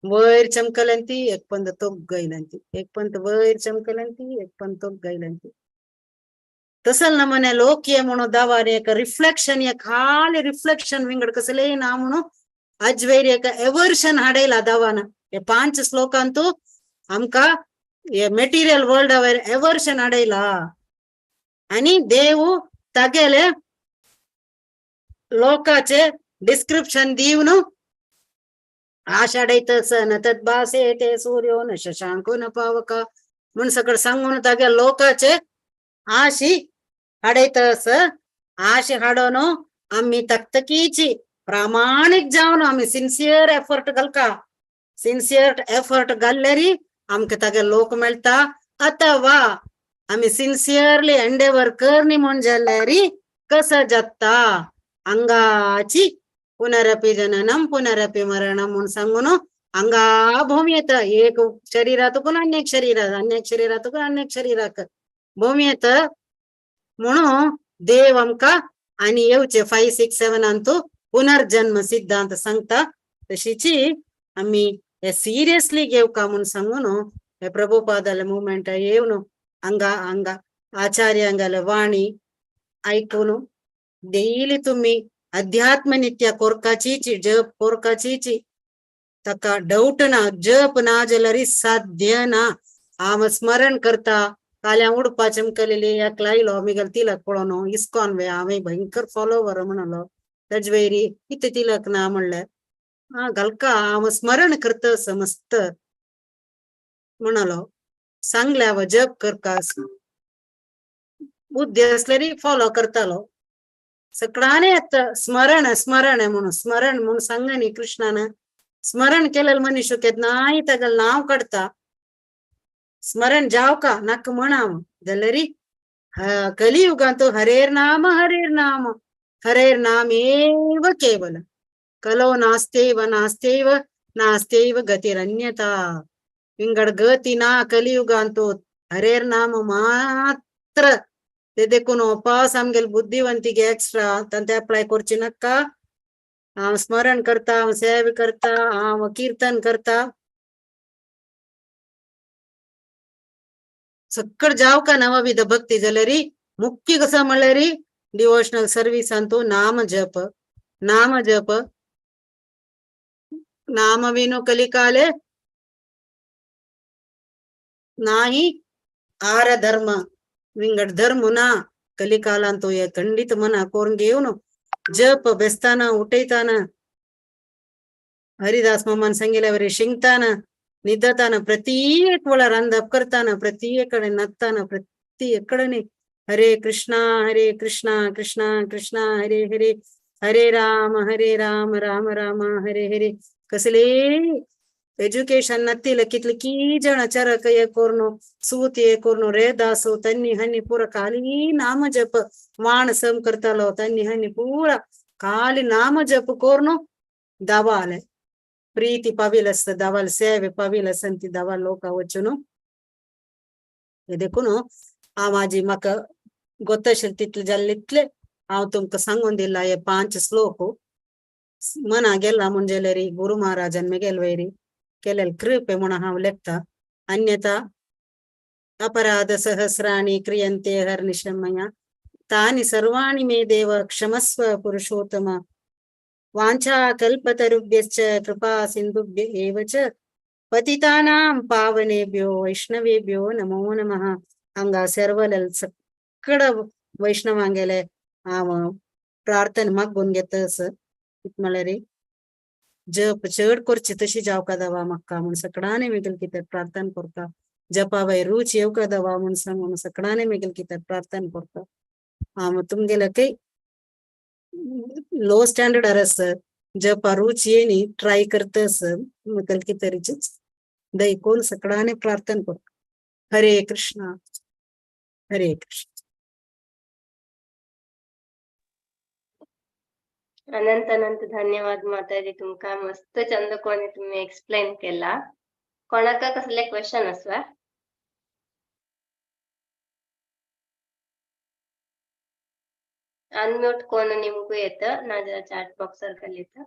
वयर चमकल्यान ती, एक पण तोक गयल्यान ती, एक पण वयर चमकल्यान ती, एक पण तोक गयल्यान ती. तसल नमने लोक ये म्हणून दावार एक रिफ्लेक्शन, एक खाली रिफ्लेक्शन विंगड कसले ना म्हणून अजवैर एक एवर्शन हाडयला दावान. हे 5 श्लोकांतू आमकां हे मेटिरियल वर्ल्ड वयर एवर्शन हाडयला आनी देव तागेले लोकाचे डिस्क्रिप्शन दिवन आषाढयतस न तद्भासे ते सूर्यो न शशांको न पावक म्हूण सगळं सांगून तागे लोकाचे आशी हाडयतस. आशी हाडोन आमी तकतकीची प्रामाणीक जावन आमी सिन्सियर एफर्ट घालका, सिन्सियर एफर्ट घाल्ल्यारी आमकां तागे लोक मेळटा. अथवा आमी सिन्सियरली एंडेवर करनी म्हूण जाल्यारी कसं जाता अंगाची पुनरपि जननम पुनरपि मरणम म्हूण सांगून अंगा भूमी येता. एक शरीरातून अन्य शरीरात, अन्य शरीरातून अन्य शरीराक भूमी येता म्हणून देव आमकां आनी येवचे 5 6 7 अंतू पुनर्जन्म सिद्धांत सांगता. तशीची आमी हे सिरियसली घेवका म्हूण सांगून हे प्रभुपादाले मुवमेंट येवन अंगा अंगा आचार्यांगाले वाणी ऐकून डेली तुम्ही अध्यात्म नित्य कोरकाचीची जप कोरकाचीची ताका डाऊट ना, जप ना जाल्यार साध्य ना. हांव स्मरण करता काल्यां उडपा चमकलेली एकला आयलो मिगल तिलक पळोवन इस्कॉन वे हांवें भयंकर फॉलोवर म्हणलो ताजे वयरी कितें तिलक ना म्हणलें आं घालका हांव स्मरण करता समस्त म्हणलो सांगलें हांव जप करका बुद्धी आसल्यारी फॉलो करतालो. सगळ्यांनी येता स्मरण स्मरण म्हणून स्मरण म्हणून सांग न्ही कृष्णान स्मरण केलेलं मनुष्य केन्नाय तागेलें नांव काडटा. स्मरण जावका नाका म्हण जाल्यारी कलियुगांत हरेर नाम हरेर नाम हरेर नाम एव केवल कलो नास्तेव नास्तेव नास्तेव गतिरन्यता. विंगड गती ना कलियुगांत हरेर नाम मात्र. ते देखून उपास आमगेले बुद्धिवंतीक एक्स्ट्रा तांते अप्लाय करची नाका. हांव स्मरण करता, हांव सेवा करता, हांव कीर्तन करता. सक्कड जावका नवविध भक्ती जाल्यारी मुख्य कसं म्हणल्यारी डिवोशनल सर्विसांतू नाम जप, नाम जप. नाम विनु कलिकाले नाही आर धर्म विंगड धर्म ना कलिकालांतू हे खंडित मना करून घेवन जप बेसताना उठयताना हरिदास मामान सांगितल्यावर शिंकताना निदताना प्रत्येक वेळार रांदप करताना प्रत्येकडे नत्ताना प्रत्येकडे हरे कृष्णा हरे कृष्णा कृष्णा कृष्णा हरे हरे हरे राम राम राम हरे हरे. कसले एज्युकेशन नत्तिल कितले की जण चरक हे करून सूत हे करून रे दासो तन्नी हनी पुरा खाली नाम जप वाण सम करतालो तन्नी हनी पुरा खाली नाम जप करून दावाले प्रीती पाविल आसता दावाल सेवे पाविल आसता ती दावाल लोक वचून. हे देखून हांव आजी म्हाका गोत आशिल्लें तितलें जाल्लें तितलें हांव तुमकां सांगून दिला. हे 5 श्लोक मना गेला म्हूण जाल्यार गुरु महाराजान मेगेल वयरी केलेल कृपे म्हूण हांव लेखता. अन्यथा अपराध सहस्राणि क्रियन्ते हर्निशमया तानि सर्वाणि मे देव क्षमस्व पुरुषोत्तम. वाञ्छा कल्पतरुभ्यश्च कृपा सिन्धुभ्य एव च पतितानां पावनेभ्यो वैष्णवेभ्यो नमो नमः. हांगा सर्वलल सकड वैष्णवांगेले हांव प्रार्थना मागून घेता. कितें म्हळ्यार जप चड करची तशी जावका दवा म्हाका म्हूण सगळ्यांनी मेगेल कितें प्रार्थना करता. जपा वयर रूच येवका दवा म्हूण सांगून सगळ्यांनी मेगेल कितें प्रार्थना करता. हांव तुमगेले काही लो स्टँडर्डार आसा जपा रूच येनी ट्राय करता आसा म्हाका कितें तरीचीच दयकून सगळ्यांनी प्रार्थना करता. हरे कृष्णा हरे कृष्ण. अनंत अनंत धन्यवाद माताजी, तुमका मस्त चंद कोणी तुम्ही एक्सप्लेन केला. कोणाका कसले क्वेश्चन आसा? अनम्यूट कोण निमಗೂ येतं नाजाल्यार चॅट बॉक्सार घाल येता.